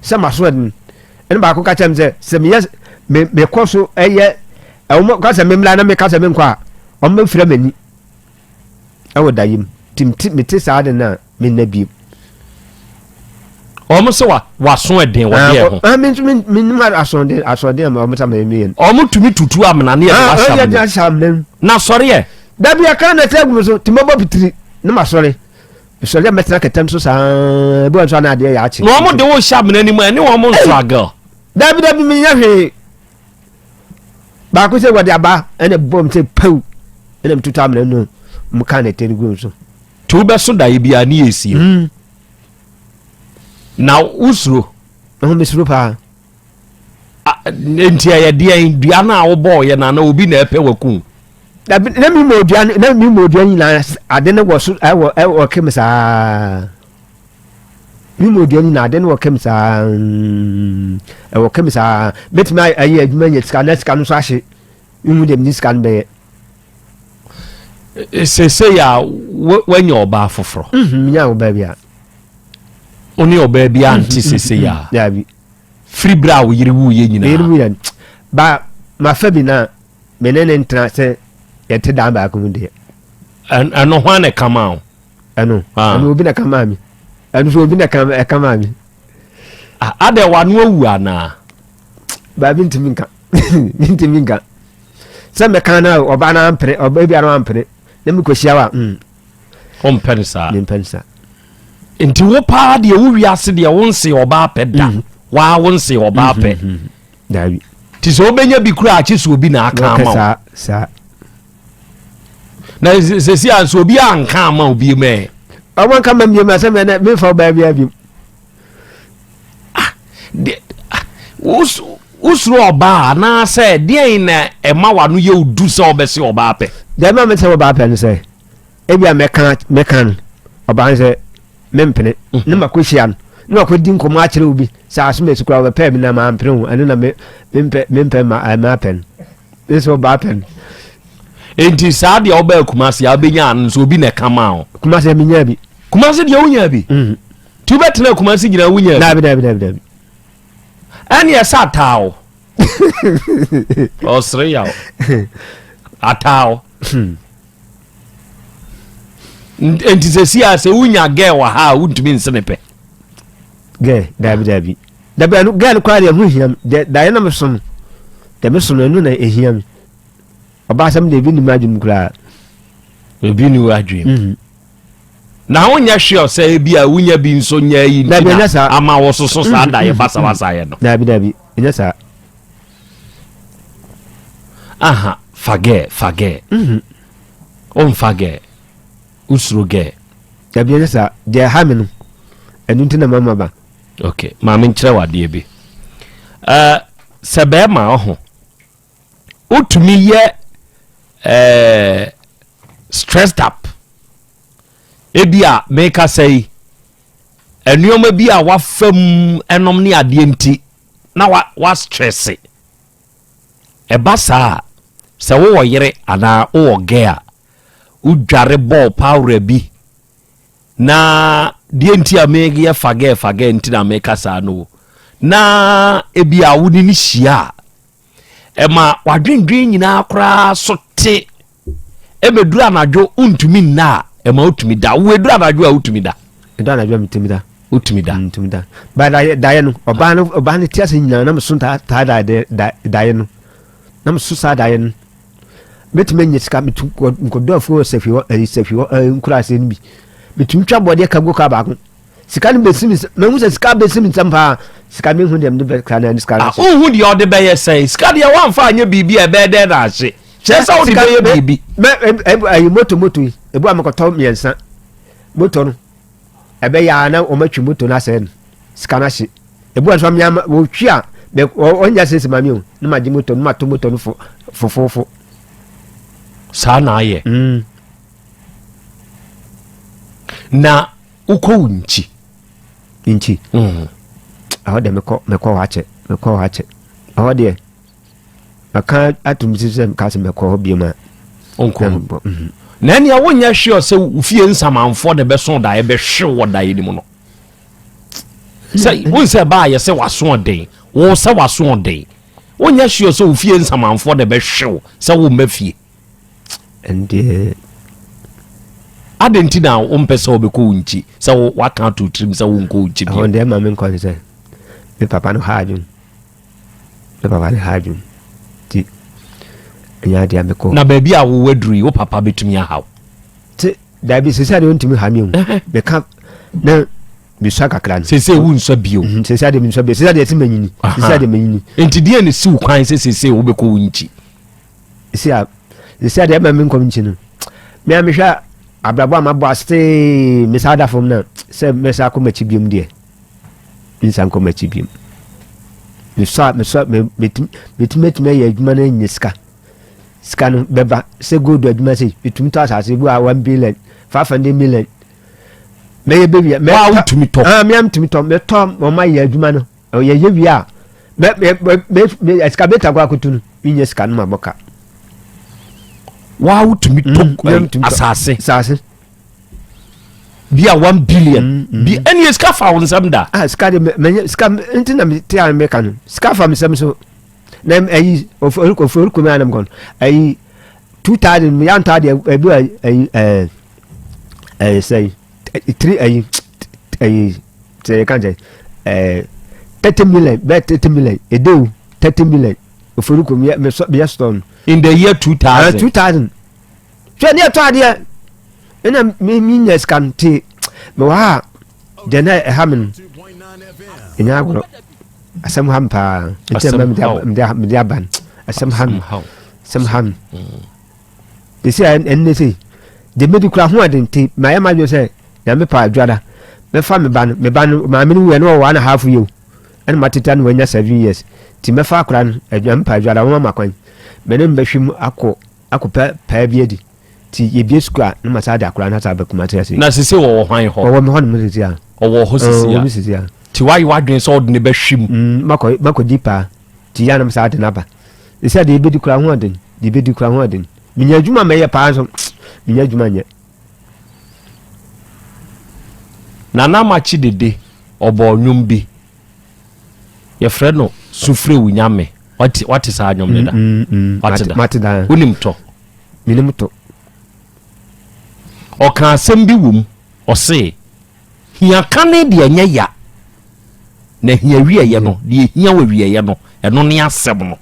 sɛ maso ɛden ɛna baako ka kyerɛ me sɛ sɛ meyɛ me mekɔ so ɛyɛ ɛwɔ ka sɛ memmra na meka sɛ menkɔ a ɔmo bɛfira m'ani ɛwɔ daeɛ mu nti mete saa de no a menna bio. Wɔn sɛ wa waso ɛden wɔ deɛ ho. Ah, me nso menim asoɔden asoɔden a wɔn sɛ meyɛ no. Wɔn tumi tutu amena ne yɛde wahyɛ amena mu. Na sɔre yɛ. Dabi ɛka na ɛsɛ gu mi so te mɛbɔ pitiri ne ma sɔre. Sɔre a mɛtena kɛtɛm so saa ebi wɔn nso ana adeɛ yɛ akye. Na wɔn de wo hyɛ amena ni mu ɛne wɔn nstruggle. Dabi dabi menyɛ hwee. Baako sɛ wɔde aba ɛna bɔm sɛ pew ɛna metutu amena no mu ka na ɛtɛ no gu so. Nti wobɛso daeɛ biara ne yɛsie mm. Na wosuro? Ɛho mesuro paa. Nti ɛyɛ deɛn dua no a wobɔɔyɛ no ana obi na ɛpɛ waku? Na mi ma odua na mi ma odua nyinaa ade no wɔ so ɛwɔ ɛwɔ kem saa. Mi ma odua nyinaa ade no wɔ kem saa ɛwɔ kem saa. Mɛtumi ayɛ adwuma nya sika na sika no nso ahye. Mehu deɛ mede sika no bɛyɛ. Seesei a woanya ɔbaa foforɔ. Mhm, menya ɔbaa bi a. Wo ne ɔbaa bi ante mhm, seesei a. Daabi. Firi berɛ a wo yere wuiɛ nyinaa. Yere wuiɛ ba mafa bi na me ne ne ntena sɛ yɛte dan baako mu deɛ. Ɛno hwan na ɛka maa wo? Ɛno ah. ɛno obi na ɛka maa mi. Ɛno nso obi na ɛka maa mi. Adɛ wano awu anaa? Baabi ntumi nka. Mentumi nka. Sɛ mɛka na ɔbaa no ampene, ɔbaa bi ano ampene, na mekɔhyia wa. Wompɛ no saa? Mempɛ no saa. Nti wo paa deɛ wo wiase deɛ wo nse ɔbaa pɛ da. Mm. Waa wo nse ɔbaa pɛ. Mm, mm, mm. Daabi. Nti sɛ wobɛnya bi kura akye so obi na aka ama wo. Saa, saa. Na sɛsi a nso obi anka ama obi mɛ. Ɔmo nka ma mbiem asɛm yɛ nɛ memfa ɔbaa bi abiem. Ah, de, ah, wosuro ɔbaa anaasɛ deɛn na ɛma w'ano yɛ wo du sɛ wobɛse ɔbaa pɛ? Deɛ ɛma mesɛ ɔbaa pɛ no sɛ ebia mɛka mɛka no ɔbaa no sɛ mempene mhm. ne makɔhyia no ne makɔdi nkɔmmɔ akyerɛ obi sɛ asomasi koraa wɔbɛpɛɛ me na mampene ho ɛno na mempɛ mempɛ ma mapɛ no ne sɛ ɔbaa pɛ no. Enti saa deɛ wobaa Kumase a wobɛnya no nso obi na ɛka maa wo? Kumase menyaa bi. Kumase deɛ wonyaa bi? Mhm. Nti wobɛtena Kumase nyinaa wonyaa bi? Dabi dabi dabi dabi. Ɛne ɛsɛ ataa wo. Ɔsere yaw. Ataa wo. Hmm. Nti sɛ si a sɛ wonya gɛɛ wɔ ha a wontumi nse ne pɛ. Gɛɛ dabi dabi. Dabi ɛno gɛɛ no koraa deɛ ɛho hia mi. Deɛ daeɛ na meso no. Deɛ meso no ɛno na ɛhia mi. Ɔbaa asɛm deɛ ebi ni m'adwene mu koraa. Ebi ni w'adwene mu. Mhm. Na wonyɛ sure sɛ ebi a wonya bi nso nyɛ yi nti na ama wososo saa daeɛ basabasayɛ no? Daabi daabi, ɛnyɛ saa. Aha, fa gɛɛ, fa gɛɛ. Womfa gɛɛ, wosuro gɛɛ. Dabi ɛnyɛ saa, deɛ ɛha me no, ɛno nti na mama ba. Ok, maame nkyerɛ wo adeɛ bi. Uh, sɛ bɛrima ɔho, wotumi yɛ uh, stressed up. Ebi a meka sɛ yi, nneɛma bi a wafa mu ɛnom ne adeɛ nti na wa wa stresse. Ɛba saa a, sɛ wowɔ yere anaa wowɔ gɛ a, wodware bɔɔ pawra bi na deɛ nti a meyɛ fa gɛ fa gɛ nti na meka saa no, na ebi a wo ne no hyia a, ɛma wadwendwen nyinaa koraa so te. Ɛbɛduru anadwo wontumi nna a, ɛma wotumi da. Wo ɛduru anadwo a wotumi da? Ɛduru anadwo a metumi da. Wotumi da? Metumi da. Ba daeɛ daeɛ no, ɔbaa no ɔbaa no te ase nyinaa na meso taa taa daeɛ daeɛ no. Na meso saa daeɛ no. Mɛtumi anya sika metu nkɔdɔ afuo wɔ sɛhwi hɔ ɛyi sɛhwi hɔ ɛyi nkuraase no bi. Metumi twa bɔdeɛ ka gu kaa baako. Sika no bɛsi me nsam mahu sɛ sika bɛsi me nsam paa. Sika mehu deɛ mede bɛ sika no sika no. Ah, wohu deɛ ɔde bɛyɛ sɛn? Sika deɛ woamfa anyɛ biribi a ɛbɛyɛ dɛn na ahye? Kyerɛ sɛ wode bɛyɛ biribi. Ɛyi moto moto yi ebu a mekɔtɔ mmiɛnsa moto no ɛbɛyɛ a na wɔatwi moto no asɛe no sika no ahye ebu a nso amea wɔtwi a ɔnya sese ma mi o na magye moto no mato moto no fo fofofo. Saa na ayɛ. Na wokɔ wo nkyi. Nkyi. Ɛhɔ deɛ mekɔ mekɔ hɔ akyɛ mekɔ hɔ akyɛ ɛhɔ deɛ. Maka ato me sɛ meka sɛ mɛkɔ hɔ biom a. Ɔnkɔ hɔ. Mhm. Na ɛnea wonyɛ sure sɛ wo fie nsamanfoɔ na ɛbɛso daeɛ bɛhwe wɔ daeɛ no mu no. Sɛ wohu sɛ ɛbaa yɛ sɛ waso ɔden, wo sɛ waso ɔden. Wonyɛ sure sɛ wo fie nsamanfoɔ na ɛbɛhwe wo sɛ womma fie. Ɛndeɛ. Adɛn nti na wompɛ sɛ wobɛkɔ wo nkyi sɛ waka ato tirim sɛ wonkɔ wo nkyi bio? Ɛhɔ deɛ ɛma menkɔ ne sɛ me papa no ha adwene. Me papa ne ha adwene nti ɛnyɛ adeɛ a mekɔ. Na baabi a wowɔ aduru yi wo papa bɛtumi ahaw? Te daabi sese adeɛ ɔntumi ha mi o. Meka na mesua kakra no. Sese wo nsua bio. Mhm, sese adeɛ mesua bio. Sese adeɛ ɛte manyini. Sese adeɛ manyini. Nti deɛ ne siw kwan sɛ sese wobɛkɔ wo nkyi? Sese a sese adeɛ ɛma me nkɔ nkyi no. Me a mehwɛ abrabɔ a mabɔ asete mesa da fam na sɛ mɛsa akɔ m'akyi biom deɛ. Mensan nkɔ m'akyi biom. Mesɔ a mesɔ me metumi metumi atumi ayɛ adwuma no anya sika. Sika no bɛba sɛ gold adwuma sɛ metumi tɔ asase bi a 1 billion 500 million. Mɛyɛ bɛwia. Mɛ wa wotumi tɔ. Ah mɛ metumi tɔ mɛtɔ wɔn ayɛ adwuma no. Yɛyɛ wie a mɛ mɛ mɛ mɛ sika bɛta kɔ akoto no menya sika no ma bɔ ka. Wa wotumi tɔ mm, asase. Asase. Bi a 1 billion. Bi ɛni sika fa wo nsɛm da. Ah sika de mɛ sika nti na te a mɛka no sika fa mi nsɛm so na ɛyi ofori kɔmi anam kɔn ɛyi 2000 mi yantɔ adeɛ ɛbi a ɛyi ɛɛ ɛyi sɛyi three ɛyi ɛyi sɛ yɛ kan sɛ ɛɛ 30 million bɛɛ 30 million edewu 30 million ofori kɔmi yɛ mɛ sɔ yɛ sɔ no. In the year 2000. 2000 hwɛ ne yɛtɔ adeɛ ɛna me me nya sika no te mewɔ ha a deɛ na ɛha me no ɛnyɛ agorɔ asɛm ha me paa nti ɛma mede aba no asɛm ha me asɛm ha me ɛsi a ɛnnɛ sei deɛ mɛdi kora ho ade nti mayɛ m'adwene sɛ nyame pa adwada mɛfa me ba no me ba no maame no wuɛ no wɔ one and a half year ɛna mateta no wanya 7 years nti mɛfa akora no nyame pa adwada wɔma ma kwan mene mbɛhwɛ mu akɔ akɔpɛ paa bi adi nti yɛbie sukuu a na masa de akora no asa aba Kumase ase. Na sese wɔwɔ hwan hɔ? Wɔwɔ me hɔ nom sese a. Ɔwɔ hɔ sese a. Ɔwɔ me sese a. Ti wayɛ w'adwene sɛ ɔde ne bɛhwe mu. Mm, makɔ makɔdi paa nti yɛ anam saa de no aba. Sese a deɛ ebedi kora ho ɔden deɛ ebedi kora ho ɔden. Menya adwuma mɛyɛ paa nso menya adwuma nyɛ. Nana Amakye Dede ɔbɔɔ nnwom bi yɛfrɛ no Sufrɛ Wo Nyame. Wate wate saa nnwom no da? Mm, mm, Wate da? Mate da. Wonim tɔ? Menim tɔ. Ɔka asɛm bi wɔ mu, ɔse hia kane deɛ ɛnyɛ ya, na hia wieɛ no, deɛ hia wɔ wieɛ no, ɛno ne asɛm no.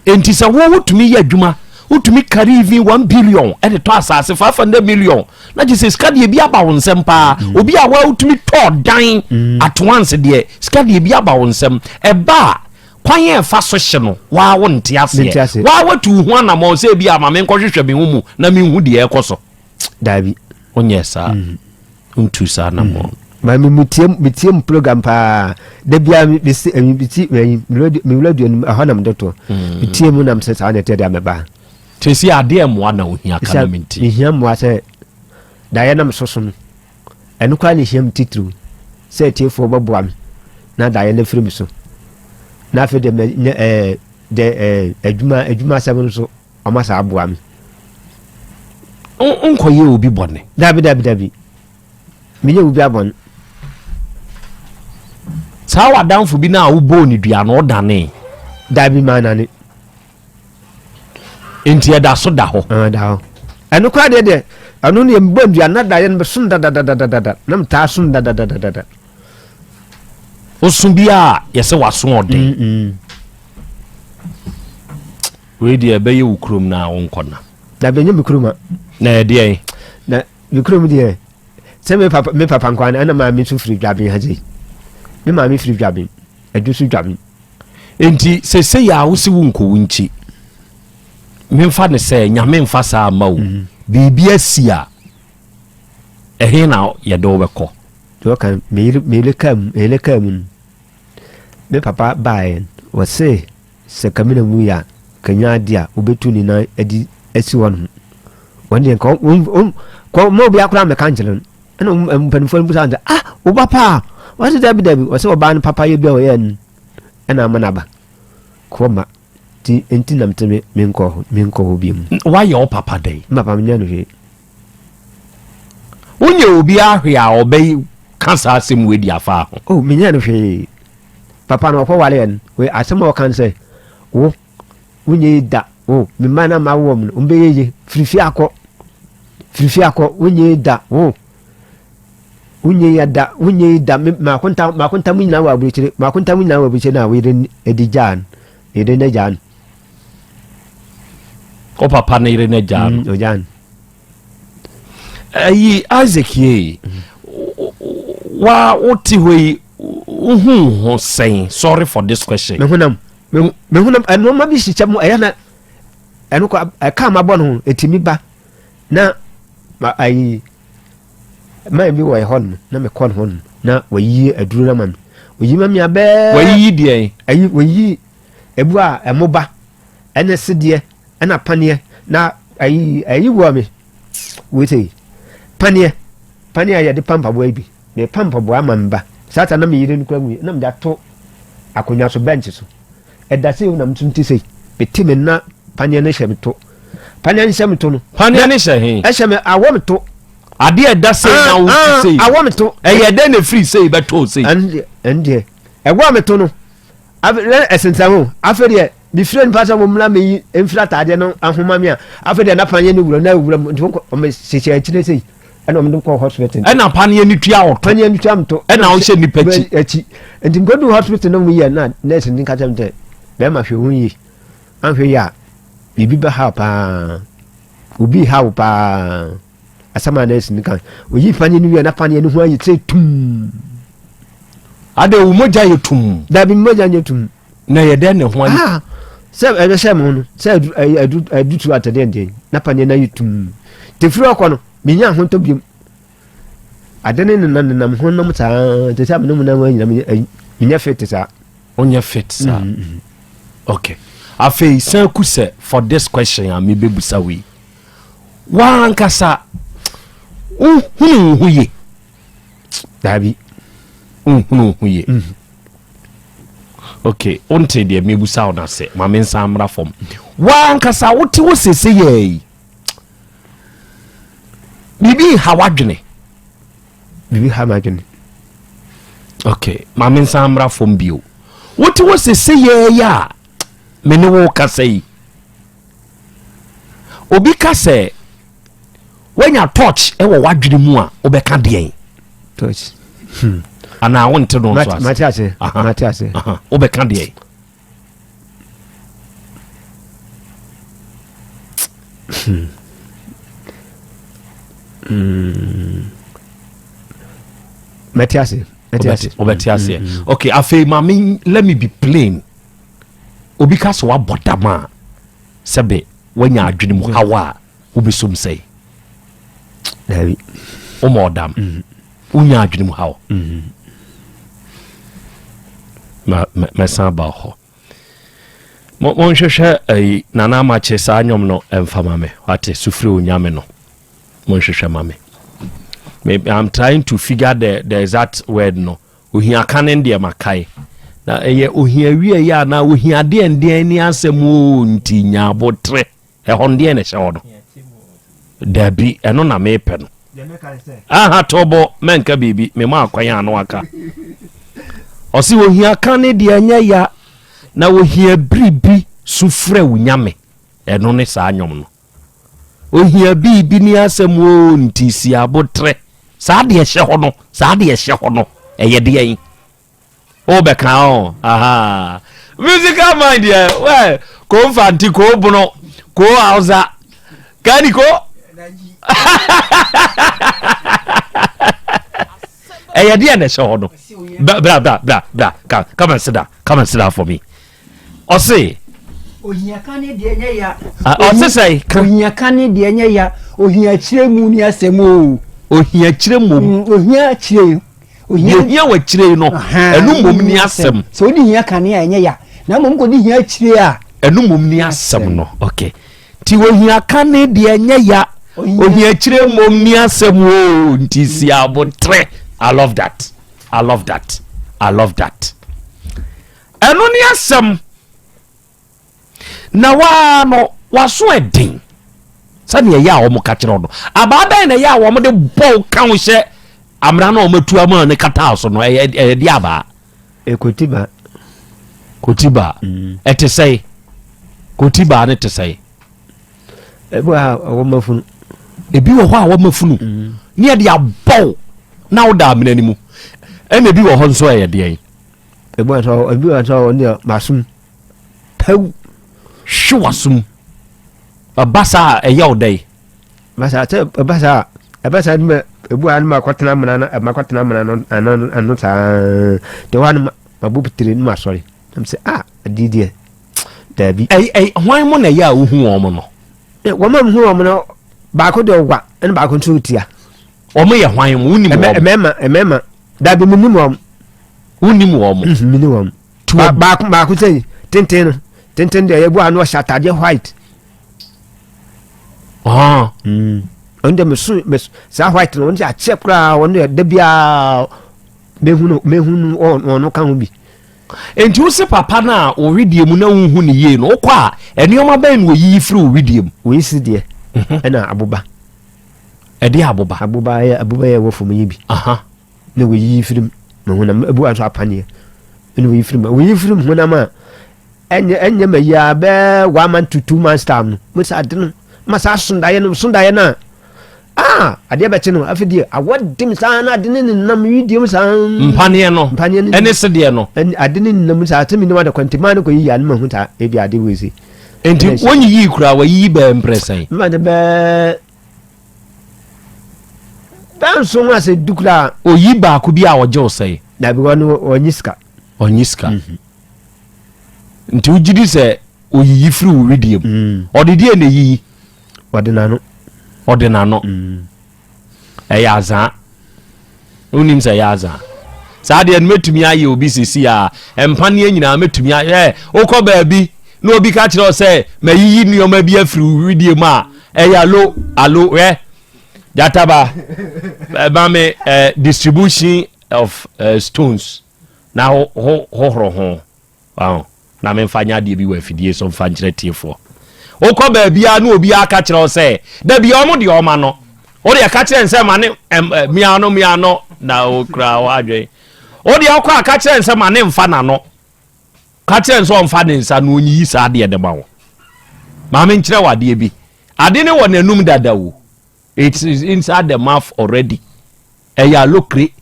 Enti sɛ wo wotumi yɛ adwuma, Wotumi kari even 1 billion ɛde tɔ asase, 500 million, na gye sɛ sika deɛ bi aba wo nsɛm paa. Obi a wa wotumi tɔɔ dan at once deɛ, sika deɛ bi aba wo nsɛm. Ɛba a, kwan yɛ ɛfa so hye no, waa wo nte Mente aseɛ. aseɛ. Waa watu wo ho anammɔ sɛ bi ama menkɔhwehwɛ me ho mu na menhu deɛ ɛkɔ so? Daabi. Wonyɛ saa, wontu saa anammɔ. Ma me metie mu program paa da biara. Mesi ɛyi meti ɛyi me radio, me radio no ɛhɔ na mede to. Metie mu nam sɛ saa na ɛteɛ deɛ mɛba. Te sɛ adeɛ mmoa na wohia ka no sɛ menti. Mehia mmoa sɛ daeɛ na mesoso no, ɛno koraa ne hia me titiriw sɛ atiefoɔ bɛboa me na daeɛ no afiri me so, na afei deɛ manya deɛ adwuma asɛm no so ɔma saa aboa me. Nkɔyɛ obi bɔne? Dabi, dabi, dabi, menyɛ obi abɔne. Saa w'adamfo bi no a wobɔɔ ne dua no, ɔdane? Dabi, maanane. Nti ɛda so da hɔ? Ah, da hɔ. Ɛno koraa deɛ ɛno no yɛ mebɔ ndua na daeɛ no mesom dadadadadada na metaa som dadadadadada. Woso bi a yɛsɛ waso ɔden. Wei deɛ, ɛbɛyɛ wo kurom na wonkɔ na. Dabi, ɛnyɛ me kurom a. Na ɛdeɛn? Na me kurom deɛ, sɛ me papa nkwa no, ɛna maame nso firi Dwaben ha sei. Me maame firi Dwaben, Adwo so Dwaben. Nti sɛsɛ yɛ a wosi wo nkɔ wo nkyi, memfa ne sɛ Nyame mfa saa ma wo, biribi asi a, ɛhe na yɛde wo bɛkɔ? Deɛ ɔka meyere kaa mu, meyere kaa mu no, me papa baeɛ, wɔse sɛ kamina mu yɛ a kanya ade a wobɛtu ne nan adi asi hɔ nom. Wɔn deɛ nka kɔ ma obi akora mɛka nkyerɛ no. Ɛna mpanimfoɔ no bisa sɛ, "Ah, wo ba paa?" Wɔse dabi, dabi. Wɔsɛ ɔbaa no papa yɛ bi a ɔyɛ no ɛna ama no aba kɔ ma nti nam te me menkɔ hɔ bio mu. Woayɛ wo papa dɛn? Me papa menyɛ no hwee. Wonyɛ obi ahwe a ɔbɛyi ka saa asɛm wei di afa ho? Oh, menyɛ no hwee. Papa no ɔkɔ ware no, wei asɛm a ɔka no sɛ wo wonyɛ yi da wo me mma na ma wɔ mu no ɔmbɛyɛ ye firifie akɔ firifie akɔ. Wonyɛ yi da wo, wonyɛ yi da, wonyɛ yi da. Me maakonta maakonta mu nyinaa wɔ aburokyire, maakonta mu nyinaa wɔ aburokyire na wo yere adi gyaa no, yere no agyaa no. Wo papa ne yere no agyaa no? Ɔgyaa no. Ayi Isaac yie wa wote hɔ yi, wohu ho sɛn? Sorry for this question. Me honam me honam ɛnneɛma bi hyehyɛ mu, ɛyɛ na ɛno kɔ ɛka ma bɔ no ho ɛtumi ba na ma ayi man bi wɔ ɛhɔ nom na mekɔ no hɔ nom na wɔyi aduro no ama me, wɔyi ma me abɛɛ. Wayiyi deɛn? Ayi wɔyi ebu a ɛmo ba ɛne sedeɛ ɛna paneɛ na ayi wɔ me wei paneɛ paneɛ a yɛde pa mpaboa yi bi, mepa mpaboa ama me ba saa ta na me yere no kura mu yi na mede ato akonnwa so, bench so ɛda sei na nso nti sei mete me na paneɛ no hyɛ me to, paneɛ no hyɛ me to no. Paneɛ no hyɛ he? Ɛhyɛ me, awɔ me to. Adeɛ ɛda sei na wo ti sei? Awɔ me to. Ɛyɛ dɛn na efiri sei bɛtoo sei? Ɛn deɛ ɛwɔ me to no ɛsensɛn ho. Afei deɛ mefiri nipa sɛ wɔmmra meyi mfiri ataadeɛ no ahoma mi a, afei deɛ na paneɛ no wura na wura mu nti wɔn hyehyɛ akyire sei ɛna wɔn de kɔ hospital. Ɛna paneɛ no tua ɔtɔ? Paneɛ no tua mi to. Ɛna ɔhyɛ nipa akyi? Akyi. Nti nkɔdu hospital no mu yɛ na nurse ni ka kyerɛ mi sɛ, "Bɛrima, hwɛ ho yie, ahwɛ yie a biribi bɛ ha paa, obi ha wo paa." Asɛm a nurse ni ka, oyi paneɛ no wie na paneɛ no ho ayɛ sɛ tum. Ade wo mogya yɛ tum? Dabi, mogya nyɛ tum. Na yɛ dɛn ne ho ayɛ? Ah, sɛ ɛbɛhyɛ mo no sɛ adu adutu atɛdeɛ ndeɛ na paneɛ no ayɛ tum te firi ɔkɔ no, menya ahotɔ biom. Ade ne nenam nenam ho nom saa te sɛ mene mu nam anyina menyɛ fit saa. Wonyɛ fit saa. Okay, afei san ku sɛ for this question a mebɛbusa wei, wankasa wohunu wo ho ye? Daabi. Wohunu wo ho ye? Okay, wonte deɛ mebusa wo no ase. Ma me nsa mmra fam. Wankasa wote wo sese yɛ yi, biribi nha w'adwene? Biribi ha m'adwene. Okay, ma me nsa mmra fam bio. Wote wo sese yɛ yi a me ne wo kasa yi, obi ka sɛ woanya touch wɔ w'adwene mu a, wobɛka deɛn? Touch? Anaa wonte no nso ase? Mate ase, mate ase. Wobɛka deɛn? Mɛte ase, mɛte ase. Wobɛte aseɛ. Okay, afei ma me, let me be plain. Obi ka sɛ woabɔ dam a, sɛbe woanya adwene mu haw a, wobɛsom sɛe? Daabi. Woma ɔdam, wonya adwene mu haw. Mɛsan ba hɔ. Monhwehwɛ ayi Nana Amakye saa nnwom no ɛmfa ma me, wate? Sufiri Onyame no, monhwehwɛ ma me. I'm trying to figure the exact word no. Ohia ka ne deɛ makae na ɛyɛ ohia wie yɛ anaa ohia deɛ ndeɛ ni asɛm o. Nti nya abotrɛ, ɛhɔ ndeɛ na ɛhyɛ hɔ no. Dabi, ɛno na mepɛ no. Aha, tɔbɔ mɛnka biribi, mema akwan a no aka. Ɔse ohia ka ne deɛ ɛnyɛ ya na ohia biribi so frɛ wo Nyame. Ɛno ne saa nnwom no, ohia biribi ne asɛm o. Nti si abotrɛ, saa deɛ ɛhyɛ hɔ no, saa deɛ ɛhyɛ hɔ no ɛyɛ deɛ yi wobɛka o. Aha, musical mind yɛ wɛ ko Mfanti, ko Bono, ko Hausa kani ko ɛyɛ deɛ na ɛhyɛ hɔ no. Bra, bra, bra, bra, bra. Come and sit down, come and sit down for me. Ɔse Ohia ne deɛ nyɛ ya. Ɔse sɛ ka. Ohia ka ne deɛ nyɛ ya, ohia kyerɛ mu ni asɛm o. Ohia kyerɛ mom. Ohia kyerɛ. Ohia ohia wɔ akyire no, ɛno mmom ni asɛm. Sɛ wodi hia kane a, ɛnyɛ ya, na mmom kɔdi hia akyire a. Ɛno mmom ni asɛm no. Okay, nti ohia ka ne deɛ nyɛ ya, ohia akyire mmom ni asɛm o. Nti si abotrɛ. I love that, I love that, I love that. Ɛno ne asɛm na waa no waso ɛden sɛdeɛ ɛyɛ a wɔn ka kyerɛ no. Abaa bɛn na ɛyɛ a wɔn de bɔw ka ho hyɛ amena na wɔn atu ama ne kata so no? Ɛyɛ de abaa. Ekotiba. Kotiba. Ɛte sɛe? Kotiba ne te sɛe? Ebi wɔ ha a wɔma funu. Ebi wɔ hɔ a wɔma funu ne yɛde abɔw na woda amena no mu, ɛna ebi wɔ hɔ nso ɛyɛ deɛn? Ebi wɔ hɔ ne masom pɛw. Hwe w'asom ɛba saa a, ɛyɛ wo dɛn? Basa sɛ ɛba saa, ɛba saa no, ebi wɔ ha no ma kɔtena amena no, ma kɔtena amena no ano ano saa de hɔ a no ma bɔ tire no ma sɔre na sɛ ah, adi deɛ daabi. Ɛy hwan mo na ɛyɛ a wohu wɔn mo no? Wɔn a mehu wɔn no, baako deɛ ɔwa, ɛna baako nso tia. Wɔn yɛ hwan mo? Wonim wɔn? Mmarima, daabi, menim wɔn. Wonim wɔn mo? Menim wɔn. Baako sɛ tenten no, tenten deɛ yɛbu ano, ɔhyɛ atadeɛ white. Ɔno deɛ meso meso saa white no, ɔno deɛ akyɛ koraa. Ɔno deɛ da biara mehu no, mehu no, ɔno ka ho bi. Nti wo se papa no a wo wedeɛ mu na wohu ne yie no, wokɔ a, nneɛma bɛn na wɔyiyi firi wo wedeɛ mu? Oyi si deɛ ɛna aboba. Ɛde aboba? Aboba yɛ, aboba yɛ wɔ fam yi bi. Na wɔyiyi firi mu honam. Ebi wa nso apaneɛ ɛna wɔyi firi mu, wɔyi firi mu honam a ɛnyɛ ma yi a bɛɛ 1 month to 2 months time no mo sa ade no ma saa sondaeɛ no, sondaeɛ no a, ah, adeɛ bɛkye no, afei deɛ awɔ dem saa na ade ne nenam widiem saa. Mpaneɛ no? Mpaneɛ no. Ɛne sedeɛ no? Ɛne ade ne nenam saa sɛ menim ade kwantimaa no kɔyiyi ane mahu saa ebi ade wei si. Nti wɔnyiyi koraa, wɔyiyi bɛɛ mprɛ sɛn? Mma de bɛɛ nson ase du koraa. Oyi baako bi a, ɔgye wo sɛe? Dabi, wɔno ɔnyi sika. Ɔnyi sika. Nti wogye di sɛ oyiyi firi wo wedeɛ mu, ɔde deɛ na ɛyiyi? Ɔde n'ano. Ɔde n'ano. Ɛyɛ azaa. Wonim sɛ ɛyɛ azaa saa deɛ no, mɛtumi ayɛ obi sisi a mpaneɛ nyinaa mɛtumi ayɛ. Wokɔ baabi na obi ka kyerɛ wo sɛ mayiyi nneɔma bi afiri wo wedeɛ mu a, ɛyɛ alo alo. Hwɛ, gyataba ɛma me distribution of stones na hohoro ho waho na memfa nyɛ adeɛ bi wɔ afidie so mfa nkyerɛ tiefoɔ. Wokɔ baabiara na obiara ka kyerɛ wo sɛ da bia ɔmo deɛ ɔma no, wode ka kyerɛ nsɛ ma ne mia no mia no na okura wadwen. Wode ɔkɔ a, ka kyerɛ nsɛ ma ne mfa n'ano, ka kyerɛ nsɛ ɔmfa ne nsa na ɔnyiyi saa adeɛ de ma wo. Maame, nkyerɛ wo adeɛ bi. Ade ne wɔ n'anum dada o, it's inside the mouth already. Ɛyɛ alokire,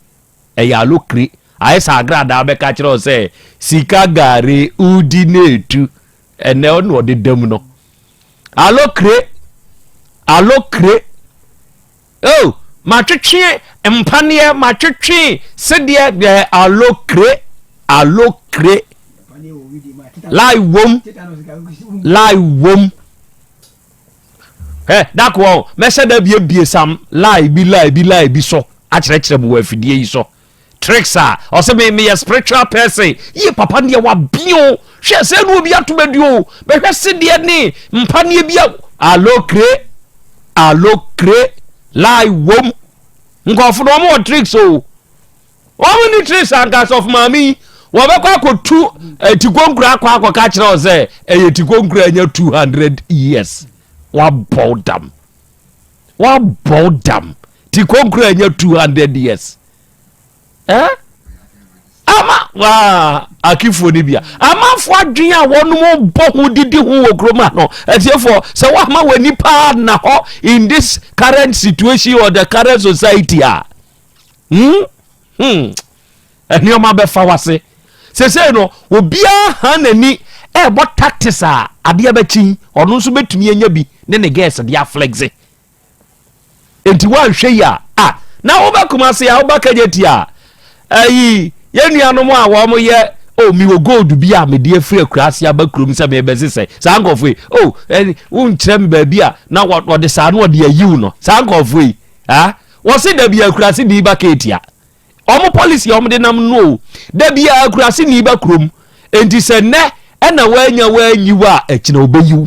ɛyɛ alokire. Ayɛ sɛ agradaa bɛka kyerɛ wo sɛ sika gare wodi na etu ɛnɛ ɔne ɔde dam no alokire. Alokre. Oh, matwetwe mpaneɛ, matwetwe sedeɛ deɛ alokre, alokre. Lai wom, lai wom. Hɛ, dako ɔ, mɛhyɛ da biebie sam lai bi lai bi lai bi so akyerɛkyerɛ mo wɔ afidie yi so. Tricks a ɔsɛ me meyɛ spiritual person yie papa deɛ wabea o hwɛ sɛ no obi ato bɛdi o bɛhwɛ sedeɛ ne mpaneɛ bi a alokre alokre lie wom nkurɔfo no wɔn wɔ tricks o wɔn ni tricks anka sɔfo maame yi wɔbɛkɔ akɔtu tikonkura akɔ akɔka kyerɛ wo sɛ ɛyɛ tikonkura anya 200 years wabɔ dam wabɔ dam tikonkura anya 200 years eh? Ama waa akifoɔ no bia amanfoɔ adwene a wɔnom bɔ ho didi ho wɔ kurom ha no atiefoɔ sɛ woama w'ani paa na hɔ in this current situation or the current society a hmm? Hmm. Nneɛma bɛfa wase sesei no obiara ha n'ani ɛrebɔ tactics a adeɛ bɛkyi ɔno nso bɛtumi anya bi ne ne girls de aflexe. Enti woanhwɛ yi a, a na woba Kumasi a woba Kegyeti a, ayi yɛn nuanom a wɔn yɛ oh mewɔ gold bi a mede afiri akuraase aba kurom sɛ mebɛsesɛ saa nkurɔfoɔ yi oh ɛni wonkyerɛ me baabi a na wɔde saa na wɔde ayiw no saa nkurɔfoɔ yi ah wɔse dabi akuraase de ba keetia wɔn policy a wɔn de nam no o dabi akuraase ni ba kurom enti sɛ nnɛ ɛna wɔanya wɔanyiw a ɛkyina obeyiw.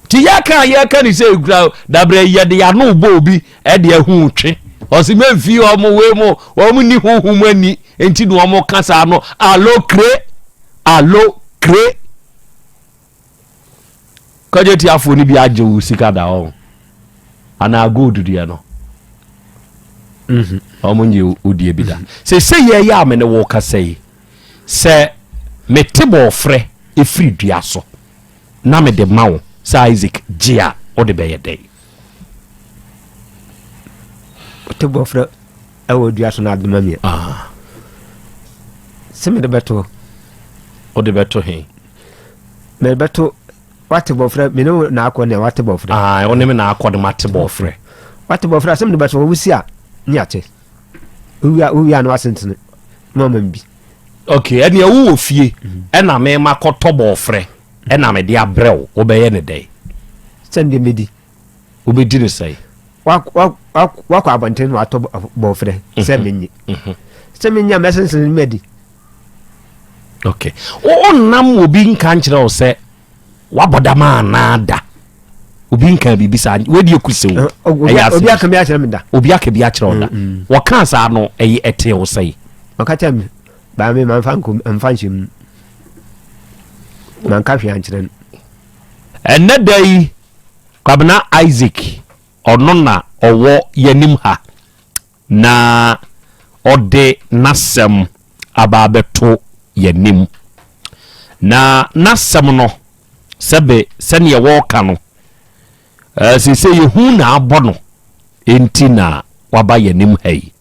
Nti yɛka a yɛka ne sɛ kura dabrɛ yɛde yɛano bɔ obi ɛde ahu twe ɔsi mɛmfi wɔn wei mu wɔn ni huhum ani nti na wɔn ka saa no alokre alokre kɔgye tiafoɔ no bi agye wo sika da wɔn anaa gold deɛ no mhm. wɔn nye wo deɛ bi da mhm. sɛ sɛ yɛyɛ a me ne wo kasa yi sɛ mete bɔɔfrɛ ɛfiri dua so na mede ma wo sɛ Isaac gye a, wode bɛyɛ dɛn? Wote bɔfrɛ ɛwɔ dua so na ade ma me ah. Sɛ mede bɛto. Wode bɛto he? Mede bɛto wate bɔfrɛ me ne wo na akɔ nea wate bɔfrɛ. Ah, wo ne me na akɔ de mate bɔfrɛ. Wate bɔfrɛ a sɛ mede bɛto wo si a ne ate. Wowia wowia no asentene ma ma bi. Ok ɛneɛ wo wɔ fie ɛna me ma kɔ tɔ bɔɔfrɛ ɛna me de abrɛ wo wo bɛyɛ ne dɛn. Sɛn deɛ mɛdi. Wo bɛ di ne sɛn. Wakɔ abɔnten na watɔ bɔɔfrɛ sɛ mhm. menye mhm. sɛ menye a mɛsensene madi. Ok wo nam obi nka nkyerɛ wo sɛ wabɔ dam anaa da obi nka biribi saa wadi ekusi wo ɛyɛ ase obi aka bi akyerɛ me da obi aka bi akyerɛ wo da mm, mm. wɔka saa no ɛyɛ ɛte wo sɛe ɔka kyerɛ me baa me manfa nko mfa nhyɛ mu manka hwee ankyerɛ no ɛnɛ da yi Kwabena Isaac ɔno na ɔwɔ yɛnim ha na ɔde n'asɛm aba abɛto yɛn anim. Na n'asɛm no, sɛbe sɛdeɛ wɔreka no, eh, seesei yɛhu na abɔ no, enti na waba yɛn anim ha yi.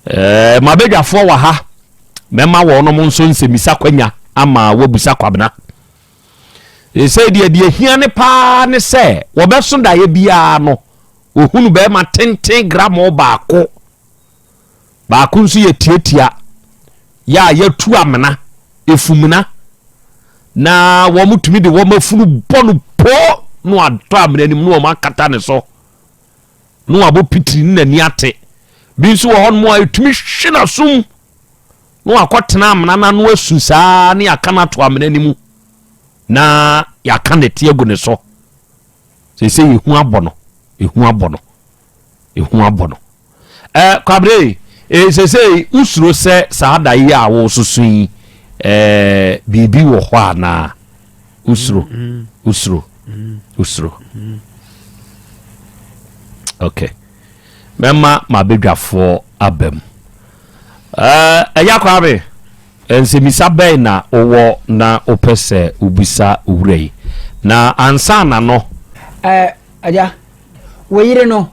Eh, m'abadwafoɔ wɔ ha, mɛma wɔnom nso nsɛmmisa kwanya ama wɔabusa Kwabena. Seesei deɛ deɛ hia ne paa ne sɛ wɔbɛso daeɛ biara no, Wɔhunu barima tenten gramoo baako. Baako nso yɛ tiatia, yɛ a yɛatu amena, efumena, na wɔtumi de wɔn afunu bɔ no po na watɔ amena anim na wɔn akata ne so na wabɔ pitiri ne n'ani ate. Bi nso wɔ hɔnom a ɛtumi hwe n'asom na wakɔtena amena no ano asu saa ne yɛaka no ato amena no mu na yɛaka ne te agu ne so. Seesei ehu abɔ no, ehu abɔ no, ehu abɔ no. Ɛ Kwabere, e, seesei wosuro sɛ saa da yi a wososo yi, ɛ biribi wɔ hɔ anaa? Wosuro, wosuro, wosuro. Okay. Mɛma m'abadwafoɔ aba mu. Ɛ ɛya Kwame. Nsɛmmisa bɛn na wowɔ na wopɛ sɛ wobisa owura yi? Na ansa na no. Ɛɛ, agya, wo yere no,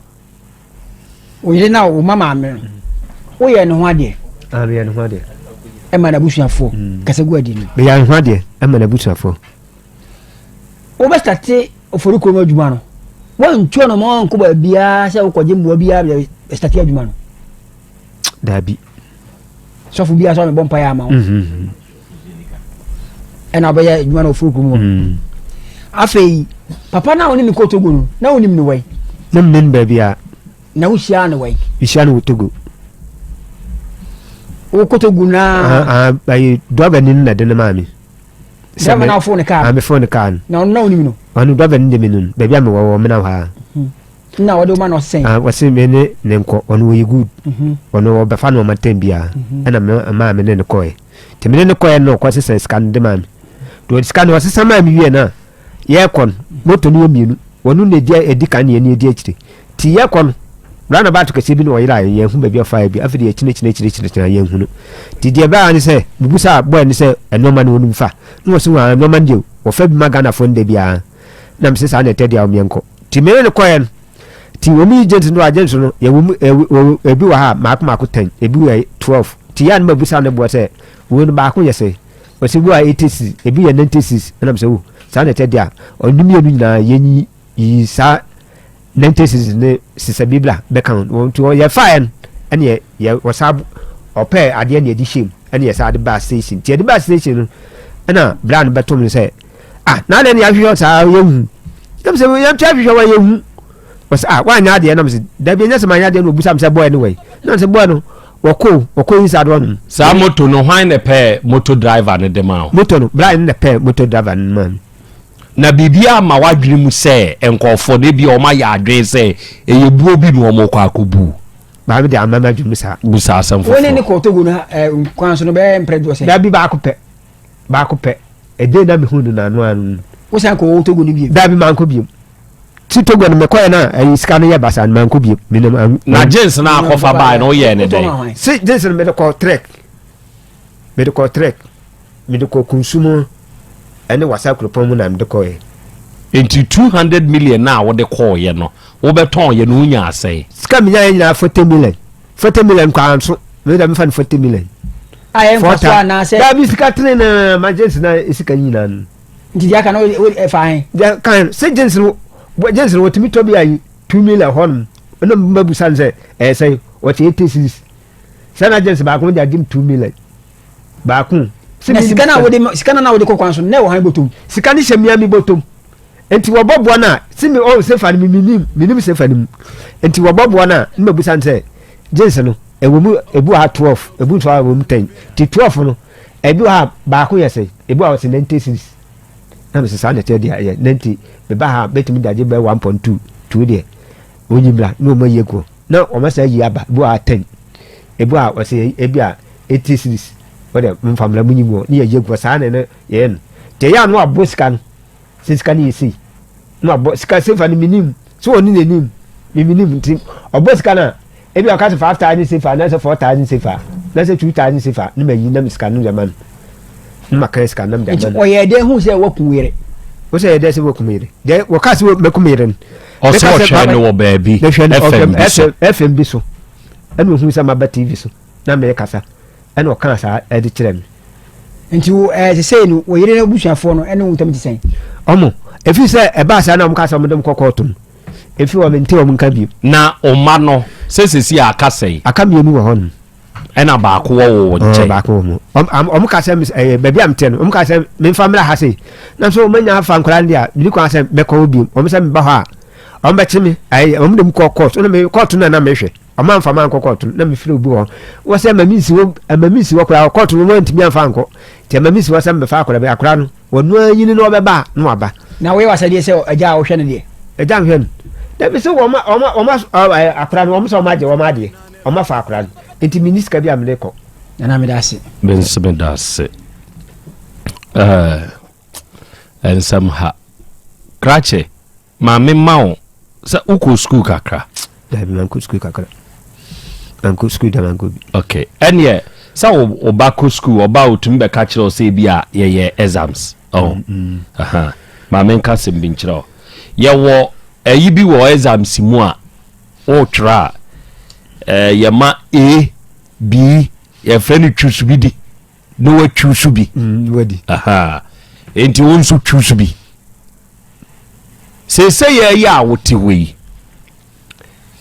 wo yere no a wo ma maame no, woyɛ ne ho adeɛ? Ah, meyɛ ne ho adeɛ. Ɛma n'abusuafoɔ mm. kasa gu adi no. Meyɛ ne ho adeɛ ɛma n'abusuafoɔ. Wobɛstate. Ofori kurom adwuma no, woantu anamɔ ankɔ baabiara sɛ wokɔgye mmoa biara bɛstate adwuma no? Daabi. Sɔfo biara sɛ ɔmebɔ mpaeɛ ama wo. Mhm. Ɛna wobɛyɛ adwuma no Ofori kurom hɔ. Afei, papa no a wo ne no kɔɔ Togo no, na wonim no wɛn? Na mennim baabiara. Na wohyiaa no wɛn? Mehyia no wɔ Togo. Wokɔ Togo naa? Ayi, driver ni no na ɛde no maa me. Driver na afo ne kaa no? Mefo ne kaa no. Na ɔno na wonim no? Ɔno driver no de me no, baabi a mewɔ wɔ mena hɔ a. Na ɔde wo ma no ɔsɛn? Wɔse me ne ne nkɔ, ɔno wɔyɛ good. Ɔno ɔbɛfa no ɔma tɛm biara. Ɛna me maa me ne no kɔɛ. Nti me ne no kɔɛ no ɔkɔ sesa sika no de maa me. Deɛ ɔde sika no ɔsesa maa me wie no a, yɛkɔ no, moto no yɛ mmienu. Ɔno na ɛdi kan na yɛne ɛdi akyire. Nti yɛkɔ no, roundabout kɛseɛ bi na ɔyeraeɛ, yɛnhu baabi a ɔfaeɛ bi. Afei deɛ yɛkyinakyinakyinakyina yɛnhu no. Nti deɛ ɛbaa ne sɛ, mebusaa boy no sɛ nnoɔma no ɔnim fa? Na ɔse waa nnoɔma no deɛ wɔfa bi ma Ghanafoɔ no da biara. Na mese saa na ɛtɛ deɛ a ɔmeɛnkɔ. Nti me ne no kɔeɛ no, nti wɔn yi gyens no a gyens no yɛwɔ mu ɛwɔ ebi wɔ ha a maako maako 10, ebi wɔ 12. Nti yɛ a na mabusa ne boɔ sɛ wei no baako yɛ sɛn? Ɔse bi wɔ ha 86, ebi yɛ 96. Ɛna mesɛ o saa na ɛtɛ deɛ a ɔno mmienu nyinaa yɛnyi yiyi saa 90 cedis ne sesa bi bra bɛka ho nti yɛfaeɛ no ɛne yɛ yɛ wɔsa ɔpɛɛ adeɛ ne yɛde hyɛ mu ɛne yɛsa de baa station nti yɛde baa station no ɛna bra no bɛtom no sɛ ah na adɛn ne yɛahwehwɛ saa yɛhu nam sɛ yɛnto ahwehwɛ wa yɛhu wɔsɛ ah woanyɛ adeɛ nam sɛ dabi ɛnyɛ sɛ manyɛ adeɛ no ɔbusa m sɛ bɔɛ no wai nam sɛ bɔɛ no wɔkɔ wɔkɔ inside hɔ nom saa moto no hwan na pɛɛ moto driver no de ma wo moto no bra no na pɛɛ moto driver no ma me Na biribi amma w'adwene mu sɛ nkurɔfoɔ no, ebia wɔayɛ adwene sɛ ɛyɛ buo bi na wɔrekɔ akɔbu. Maame de amma m'adwene mu saa. Bisa asɛm Wo ne ne foforɔ. kɔɔ Togo no eh, kwan so no bɛyɛ mprɛ doɔ sɛn? Dabi baako pɛ. Baako pɛ. Ɛdɛn na mehu no n'ano ano no. Wosan kɔɔ Togo no bio? Dabi mankɔ bio. Ti Togo no mekɔɛ no a ɛyi sika no yɛ basaa no mankɔ bio. Menim an. Na jeans no a akɔfa bae no woyɛɛ ne Wotɔn dɛn? ma hwan? Se jeans no mede kɔɔ trek. Mede kɔɔ trek. Mede kɔɔ Kunsumu ne Wassa kuropɔn mu na mede kɔeɛ. Enti 200 million no a wode kɔeɛ no, wobɛtɔneɛ no wonyaa sɛn? Sika a menyaeɛ nyinaa 40 million. 40 million koraa nso, me deɛ mefa no 40 million. A ɛyɛ mfasoɔ anaasɛ? Daabi sika tene na ma jeans na sika nyinaa no. Nti deɛ aka no ɛfa he? Deɛ kan sɛ jeans no jeans no wɔtumi tɔ bi ayi 2 million hɔ nom ɛna mmabusa no sɛ ɛyɛ sɛn wɔte 80 cedis sɛ na jeans baako de agye 2 million. Baako. Na sika no a wode sika no na wode kɔ kwan so no na ɛwɔ han bɔtɔm. Sika no hyɛ mmea mi bɔtɔm. Nti wɔbɔ boɔ no a si mi ɔn sefa no mi minim minim sefa no mu. Nti wɔbɔ boɔ no a ne ma busa no sɛ jeans no ɛwɔ mu ebi wɔ ha 12 ebi nso wɔ mu 10 ti 12 no ebi wɔ ha baako yɛ sɛ ebi wɔ ha sɛ 90 cedis. Na mi sɛ saa na ɛkyɛ deɛ ɛyɛ 90 meba ha bɛtumi de agye bɛyɛ 1.2 two deɛ onyi mmra na wɔn ayi agu na wɔn asa ayi aba ebi wɔ ha 10 ebi wɔ ha wɔsɛ ebi a 80 cedis wɔde mfa mmra mu nyi mu ne yɛyɛ gu saa na ɛno yɛyɛ no nti ɛyɛ a no abɔ sika no sɛ sika no yɛ sei na abɔ sika sefa no menim sɛ ɔne n'anim memenim nti ɔbɔ sika no a ebi ɔka sɛ 5000 sefa anaasɛ 4000 sefa anaasɛ 2000 sefa ne mayi nam sika no de ma no ne maka sika nam de ama no. Ɔyɛ dɛ hu sɛ wakum yere. Wo sɛ yɛ dɛ sɛ wakum yere deɛ wɔka sɛ mɛkum yere no. Ɔsɛ ɔhwɛ no wɔ baabi FM bi so. FM bi so ɛna ohun sɛ maba TV so. na merekasa, ɛna ɔkaa saa de kyerɛɛ me. Nti wo ɛɛ sesei no wo yere abusuafoɔ no ɛne wo ntam te sɛn? Ɔmo, ɛfiri sɛ ɛbaa saa na ɔmo kaa sɛ ɔmo de mo kɔ kɔɔto no, ɛfiri hɔ mente ɔmo nka bio. Na wo mma no, sɛ sesei a aka sɛn? Aka mmienu wɔ hɔ nom. Ɛna baako wɔ wo nkyɛn? Baako wɔ mu. Ɔmo kaa sɛ ɛɛ baabi a meteɛ no, ɔmo kaa sɛ memfa mmra ha sei. Na nso ɔmo anya afa nkwadaa no deɛ a, menni kwan sɛ mɛkɔ hɔ bio. Ɔmo sɛ meba hɔ a, ɔmo bɛkye me, ɛɛ ɔmo de me kɔ kɔɔto, ɛna me kɔɔto no na na mehwɛ. Ɔmo amfa me ankɔ kɔɔto no, na mefrɛ obi wɔ hɔ. Wɔ sɛ ɛma mensi hɔ, ɛma mensi hɔ koraa, kɔɔto no wɔantumi amfa ankɔ. Nti ɛma mensi hɔ sɛ mebɛfa akwadaa bi, akwadaa no, ɔno ara nyini na ɔbɛba a, na waba. Na woyɛ w'asɛdeɛ sɛ agya a wohwɛ no deɛ? Agya nhwɛ no. Dabi sɛ wɔn wɔn wɔn ɛɛ akwadaa no, wɔn sɛ wɔn agye wɔn adeɛ, wɔn afa akwadaa no. Nti menni sika bi a mede kɔ. Nana meda ase. Me nso meda ase. Ɛɛ nsɛm ha. Krakye. Maame ma wo sɛ wokɔ sukuu kakra. Dabi mankɔ sukuu kakra. Mankɔ sukuu da mankɔ bi. Okay. Ɛneɛ sɛ wo ba kɔ sukuu ɔba a otumi bɛka kyerɛ wo sɛ ebi a yɛyɛ exams. Oh. Mm -hmm. Aha. Maame nka asɛm bi nkyerɛ wo. Yɛwɔ ɛyi bi wɔ exams mu a wotwerɛ a ɛɛ yɛma A, B, yɛfrɛ no choose bi di. Na watwiw so bi. Mm, wadi. Aha. Enti wo nso twiw so bi. Seesei yɛ a wote hɔ yi,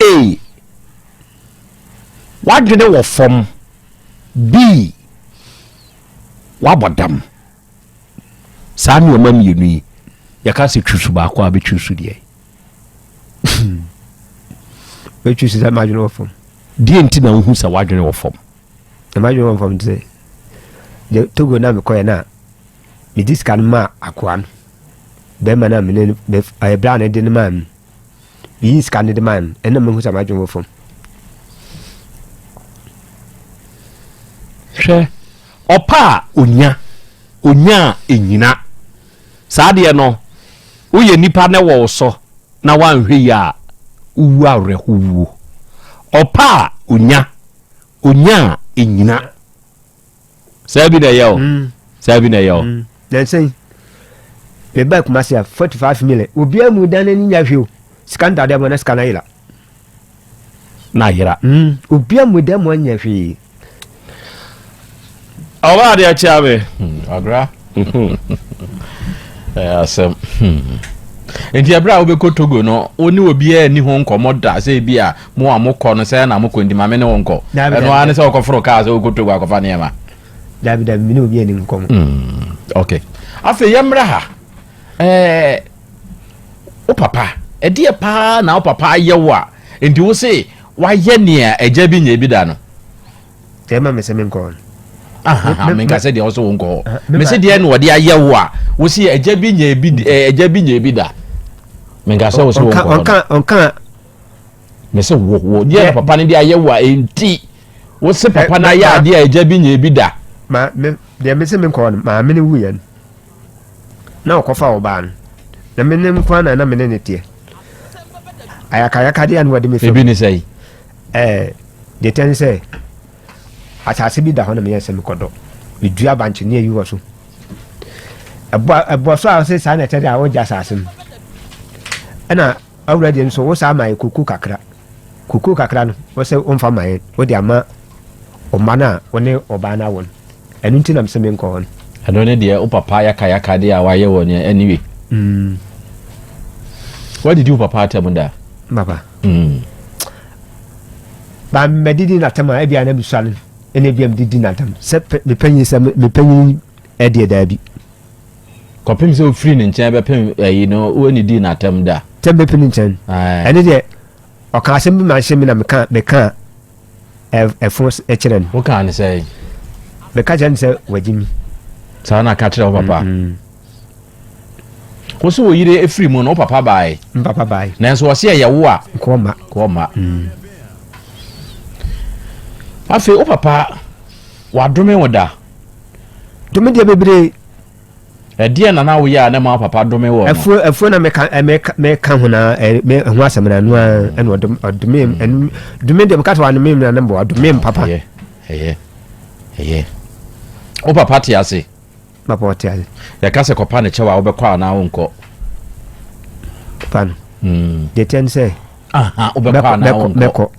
A. W'adwene wɔ fam. B. Wabɔ dam. Saa nneɛma mmienu yi, yɛka sɛ twi so baako a bɛtwi so deɛ. Bɛtwi so sɛ m'adwene wɔ fam. Deɛ nti na wohu sɛ w'adwene wɔ fam? Na m'adwene wɔ fam sɛ Togo na mekɔɛ no a mede sika no maa akoa no bɛrima no a mene ɛyɛ berɛ a ne de no maa me meyii sika no de maa no ɛna mehu sɛ m'adwene wɔ fam. Hwɛ ɔpɛ a onya onya a ɛnyina saa deɛ no woyɛ nipa na ɛwɔ wo so na woanhwɛ yie a wowu awerɛho wuo ɔpɛ a onya onya a ɛnyina saa bi na ɛyɛ o mm. saa bi na ɛyɛ o mm. nansa yi meba Kumasi a 45 million obiara mu dan n'ani nya hwɛ o sika no dada mu na sika no ayera na ayera mm. obiara mu dan mu anya hwee ɔba adeɛ akyea me hmm, agra ɛyɛ asɛm hmm. nti ɛberɛ a wobɛkɔ Togo no wo ne obiara nni ho nkɔmmɔ da sɛ bi a Mo a mokɔ no, sɛɛ na mokɔ nti ma me ne wo nkɔ. Ɛno ara ne sɛ wokɔforo kaa sɛ wokɔ Togo akɔfa nneɛma. Dabi dabi, me ne obi ani nkɔmmɔ. Mm, okay. Afei yɛmmra ha. Ɛɛ, wo papa, ɛdeɛ paa na wo papa ayɛ wo a, nti wo se wayɛ nea agya bi nyɛ bi da no? Deɛ ɛma me sɛ menkɔ hɔ no. Menka sɛ deɛ ɔsɛ wo nkɔ hɔ. Me se deɛ na ɔde ayɛ wo a, wo se agya bi nyɛ bi, agya bi nyɛ bi da. Menka sɛ wo se wo nkɔ hɔ no. Ɔnka Mese wo wo deɛ na papa no de ayɛ wo a enti wo se papa no ayɛ adeɛ a agya bi nyɛ bi da. Ma me deɛ mese me nkɔɔ no maame no wuiɛ no na ɔkɔfa ɔbaa no na me ne nko na na me ne ne teɛ ayakayakadeɛ a na wɔde me fam. Ebi ne sɛ. Ɛɛ deɛ tɛn sɛ asase bi da hɔ na meyɛ sɛ mekɔdɔ medua bankye ne ayi wɔ so ɛbɔ ɛbɔ so a ɔsɛ saa na ɛkyɛ deɛ a wɔgye asase no ɛna Awura deɛ nso wo saa ma yɛ koko kakra koko kakra no wo sɛ wo nfa ma yɛn wo de ama ɔma no a wo ne ɔbaa no awo no ɛno nti na mesɛ menkɔ hɔ no. Ɛno ne deɛ wo papa yaka yaka deɛ a wayɛ wɔ neɛ anyway. Mm. Wadidi wo papa atɛm da? Papa. Mm. Ba mɛdidi n'atɛm a ebia na mesua no ɛna ebia medidi n'atɛm sɛ mepanyin sɛ mepanyin ɛdeɛ daabi. Kɔpem sɛ ofiri ne nkyɛn bɛpem ayi no, wonnidii no atɛm da. Sɛ mɛpem ne nkyɛn. Ɛne deɛ, ɔka asɛm bi ma nhyɛ me na meka meka ɛfo kyerɛ no. Wokaa ne sɛ? Meka kyerɛ no sɛ wagye mi. Saa na ka kyerɛ wo papa. Wo so wo yere efiri mu no, wo papa bae. Papa bae. Nanso ɔse ɛyɛ wo a. Kɔɔ ma. Kɔɔ ma. Afei wo papa wadome wo da. Dome deɛ bebree. Ɛdeɛn na na woyɛ a na ɛma wo papa dome wɔ no? Afuo afuo na meka meka meka ho na me ho asɛm na ɛno ara ɛna ɔdom ɔdome ɛno dome deɛ meka sɛ wadome na ne mbɔ ɔdome papa. Ɛyɛ ɛyɛ ɛyɛ. Wo papa te ase? Papa ɔte ase. Yɛka sɛ kɔpa ne kyɛw a wobɛkɔ anaa wonkɔ? Papa no. Deɛ teɛ ne sɛ. Wobɛkɔ anaa wonkɔ? Mɛkɔ.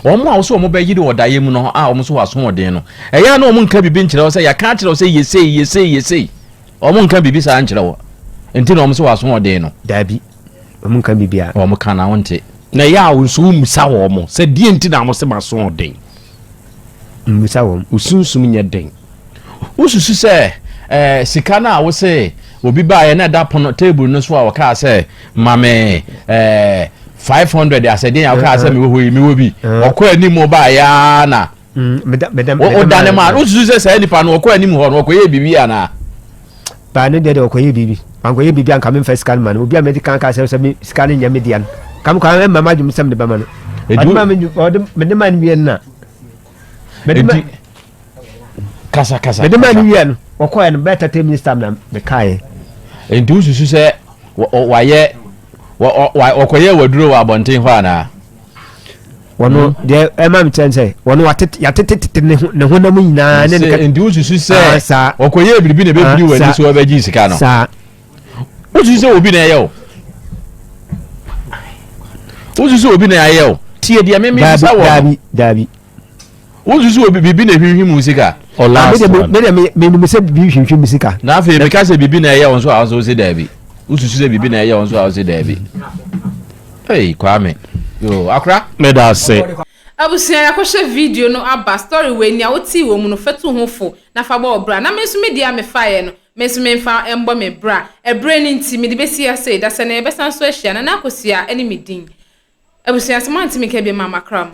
Wɔn a wosɛ wɔn bɛyere wɔ daeɛ mu no a wɔn nso wɔ asoɔden no, ɛyɛ a na wɔn nka biribi nkyerɛ wo sɛ yɛaka akyerɛ wo sɛ yɛ sei, yɛ sei, yɛ sei. Wɔn nka biribi saa nkyerɛ wo. Nti na wɔn nso wɔ asoɔden no. Daabi, wɔn nka biribi a. Wɔn ka na wonte. Na ɛyɛ a wo nso wommisa wɔn sɛ deɛ nti na wɔse m'asoɔden. Mmisa wɔn. Wo sunsum nyɛ den. Wosusu sɛ eh, sika no a wose obi baeɛ na ɛda pono table no so a ɔkaa sɛ ma me eh, 500 asɛdeɛ a wokaa sɛ mewɔ hɔ yi mewɔ bi ɔkɔ anim baeɛ ara na wodane ma wosusu sɛ saa nipa no ɔkɔ anim hɔ no ɔkɔyɛ biribi anaa? Baa ne deɛ deɛ ɔkɔyɛ biribi wankɔyɛ biribi anka memfa sika no ma no obi a mede kan kaa sɛ sɛ me sika no nyɛ me dea no ka me kwan ɛmma m'adwene sɛ mede bɛma no ɔde ma me ɔde mede ma no wie no na mede ma kasa kasa mede ma no wie no ɔkɔɛ no bɛyɛ 30 minutes time na mekaeɛ. Nti wosusu sɛ wayɛ wɔkɔyɛ waduro wɔ abɔnten hɔ anaa? Wɔno hmm. deɛ ɛma mi kyɛn sɛ wɔno watete yatetetete ne ho ne honam nyinaa ne ne ka. Nti wosusu sɛ ah, wɔkɔyɛ biribi na ebɛbiri ah, wɔ ani so wɔbɛgye sika no. Saa. Wosusu sɛ obi na ɛyɛ o. Wosusu sɛ obi na ɛyɛ o. Tie deɛ mímí bisa wɔ no. Daabi daabi. Wosusu obi biribi na ehwinhwim wo sika. Oh, last ah, one. Me de me me nim sɛ biribi hwinhwim me sika. Na afei meka sɛ biribi na ɛyɛ wo nso a wo nso wo se daabi. Wosusu sɛ biribi na ɛyɛ wo nso a, wose daabi. Ei, Kwame. Yo, akora. Meda ase. Abusua yɛakɔhwɛ video no aba story wei nea wotee wɔ mu no fatu ho fo na fa bɔ wo bra na me nso me deɛ a mefaeɛ no me nso memfa mbɔ me bra ɛberɛ no nti mede bɛsi ha sei dasani yɛbɛsan so ahyia Nana Akosua ne me din Abusua sɛ moante me nka biom a makra mo.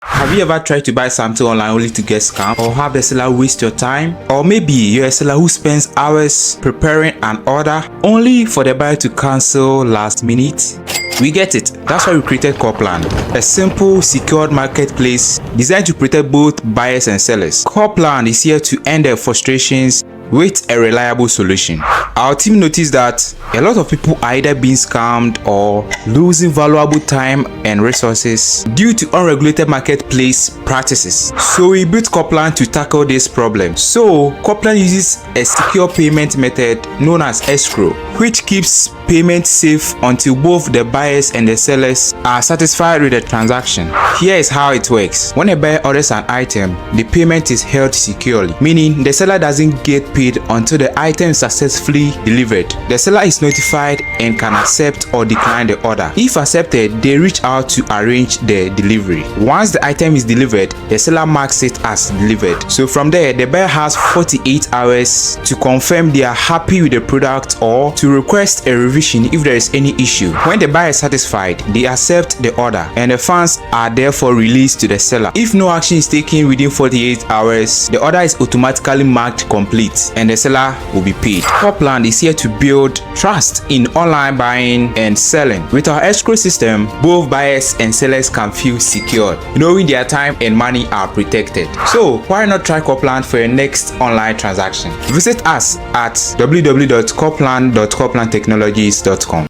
Have you ever tried to buy something online only to get scammed or have the seller waste your time? Or maybe you're a seller who spends hours preparing an order only for the buyer to cancel last minute? We get it. That's why we created Copland, a simple, secured marketplace designed to protect both buyers and sellers. Copland is here to end their frustrations with a reliable solution. Our team noticed that a lot of people are either being scammed or losing valuable time and resources due to unregulated marketplace practices. So we built Copland to tackle this problem. So Copland uses a secure payment method known as escrow, which keeps payment safe until both the buyers and the sellers are satisfied with the transaction. Here is how it works. When a buyer orders an item, the payment is held securely, meaning the seller doesn't get paid until the item is successfully delivered. The seller is notified and can accept or decline the order. If accepted, they reach out to arrange the delivery. Once the item is delivered, the seller marks it as delivered. So from there, the buyer has 48 hours to confirm they are happy with the product or to request a revision if there is any issue. When the buyer is satisfied, they accept the order and the funds are therefore released to the seller. If no action is taken within 48 hours, the order is automatically marked complete and the seller will be paid. Copland is here to build trust in online buying and selling. With our escrow system, both buyers and sellers can feel secured, knowing their time and money are protected. So why not try Copland for your next online transaction? Visit us at www.copland.coplandtechnologies.com.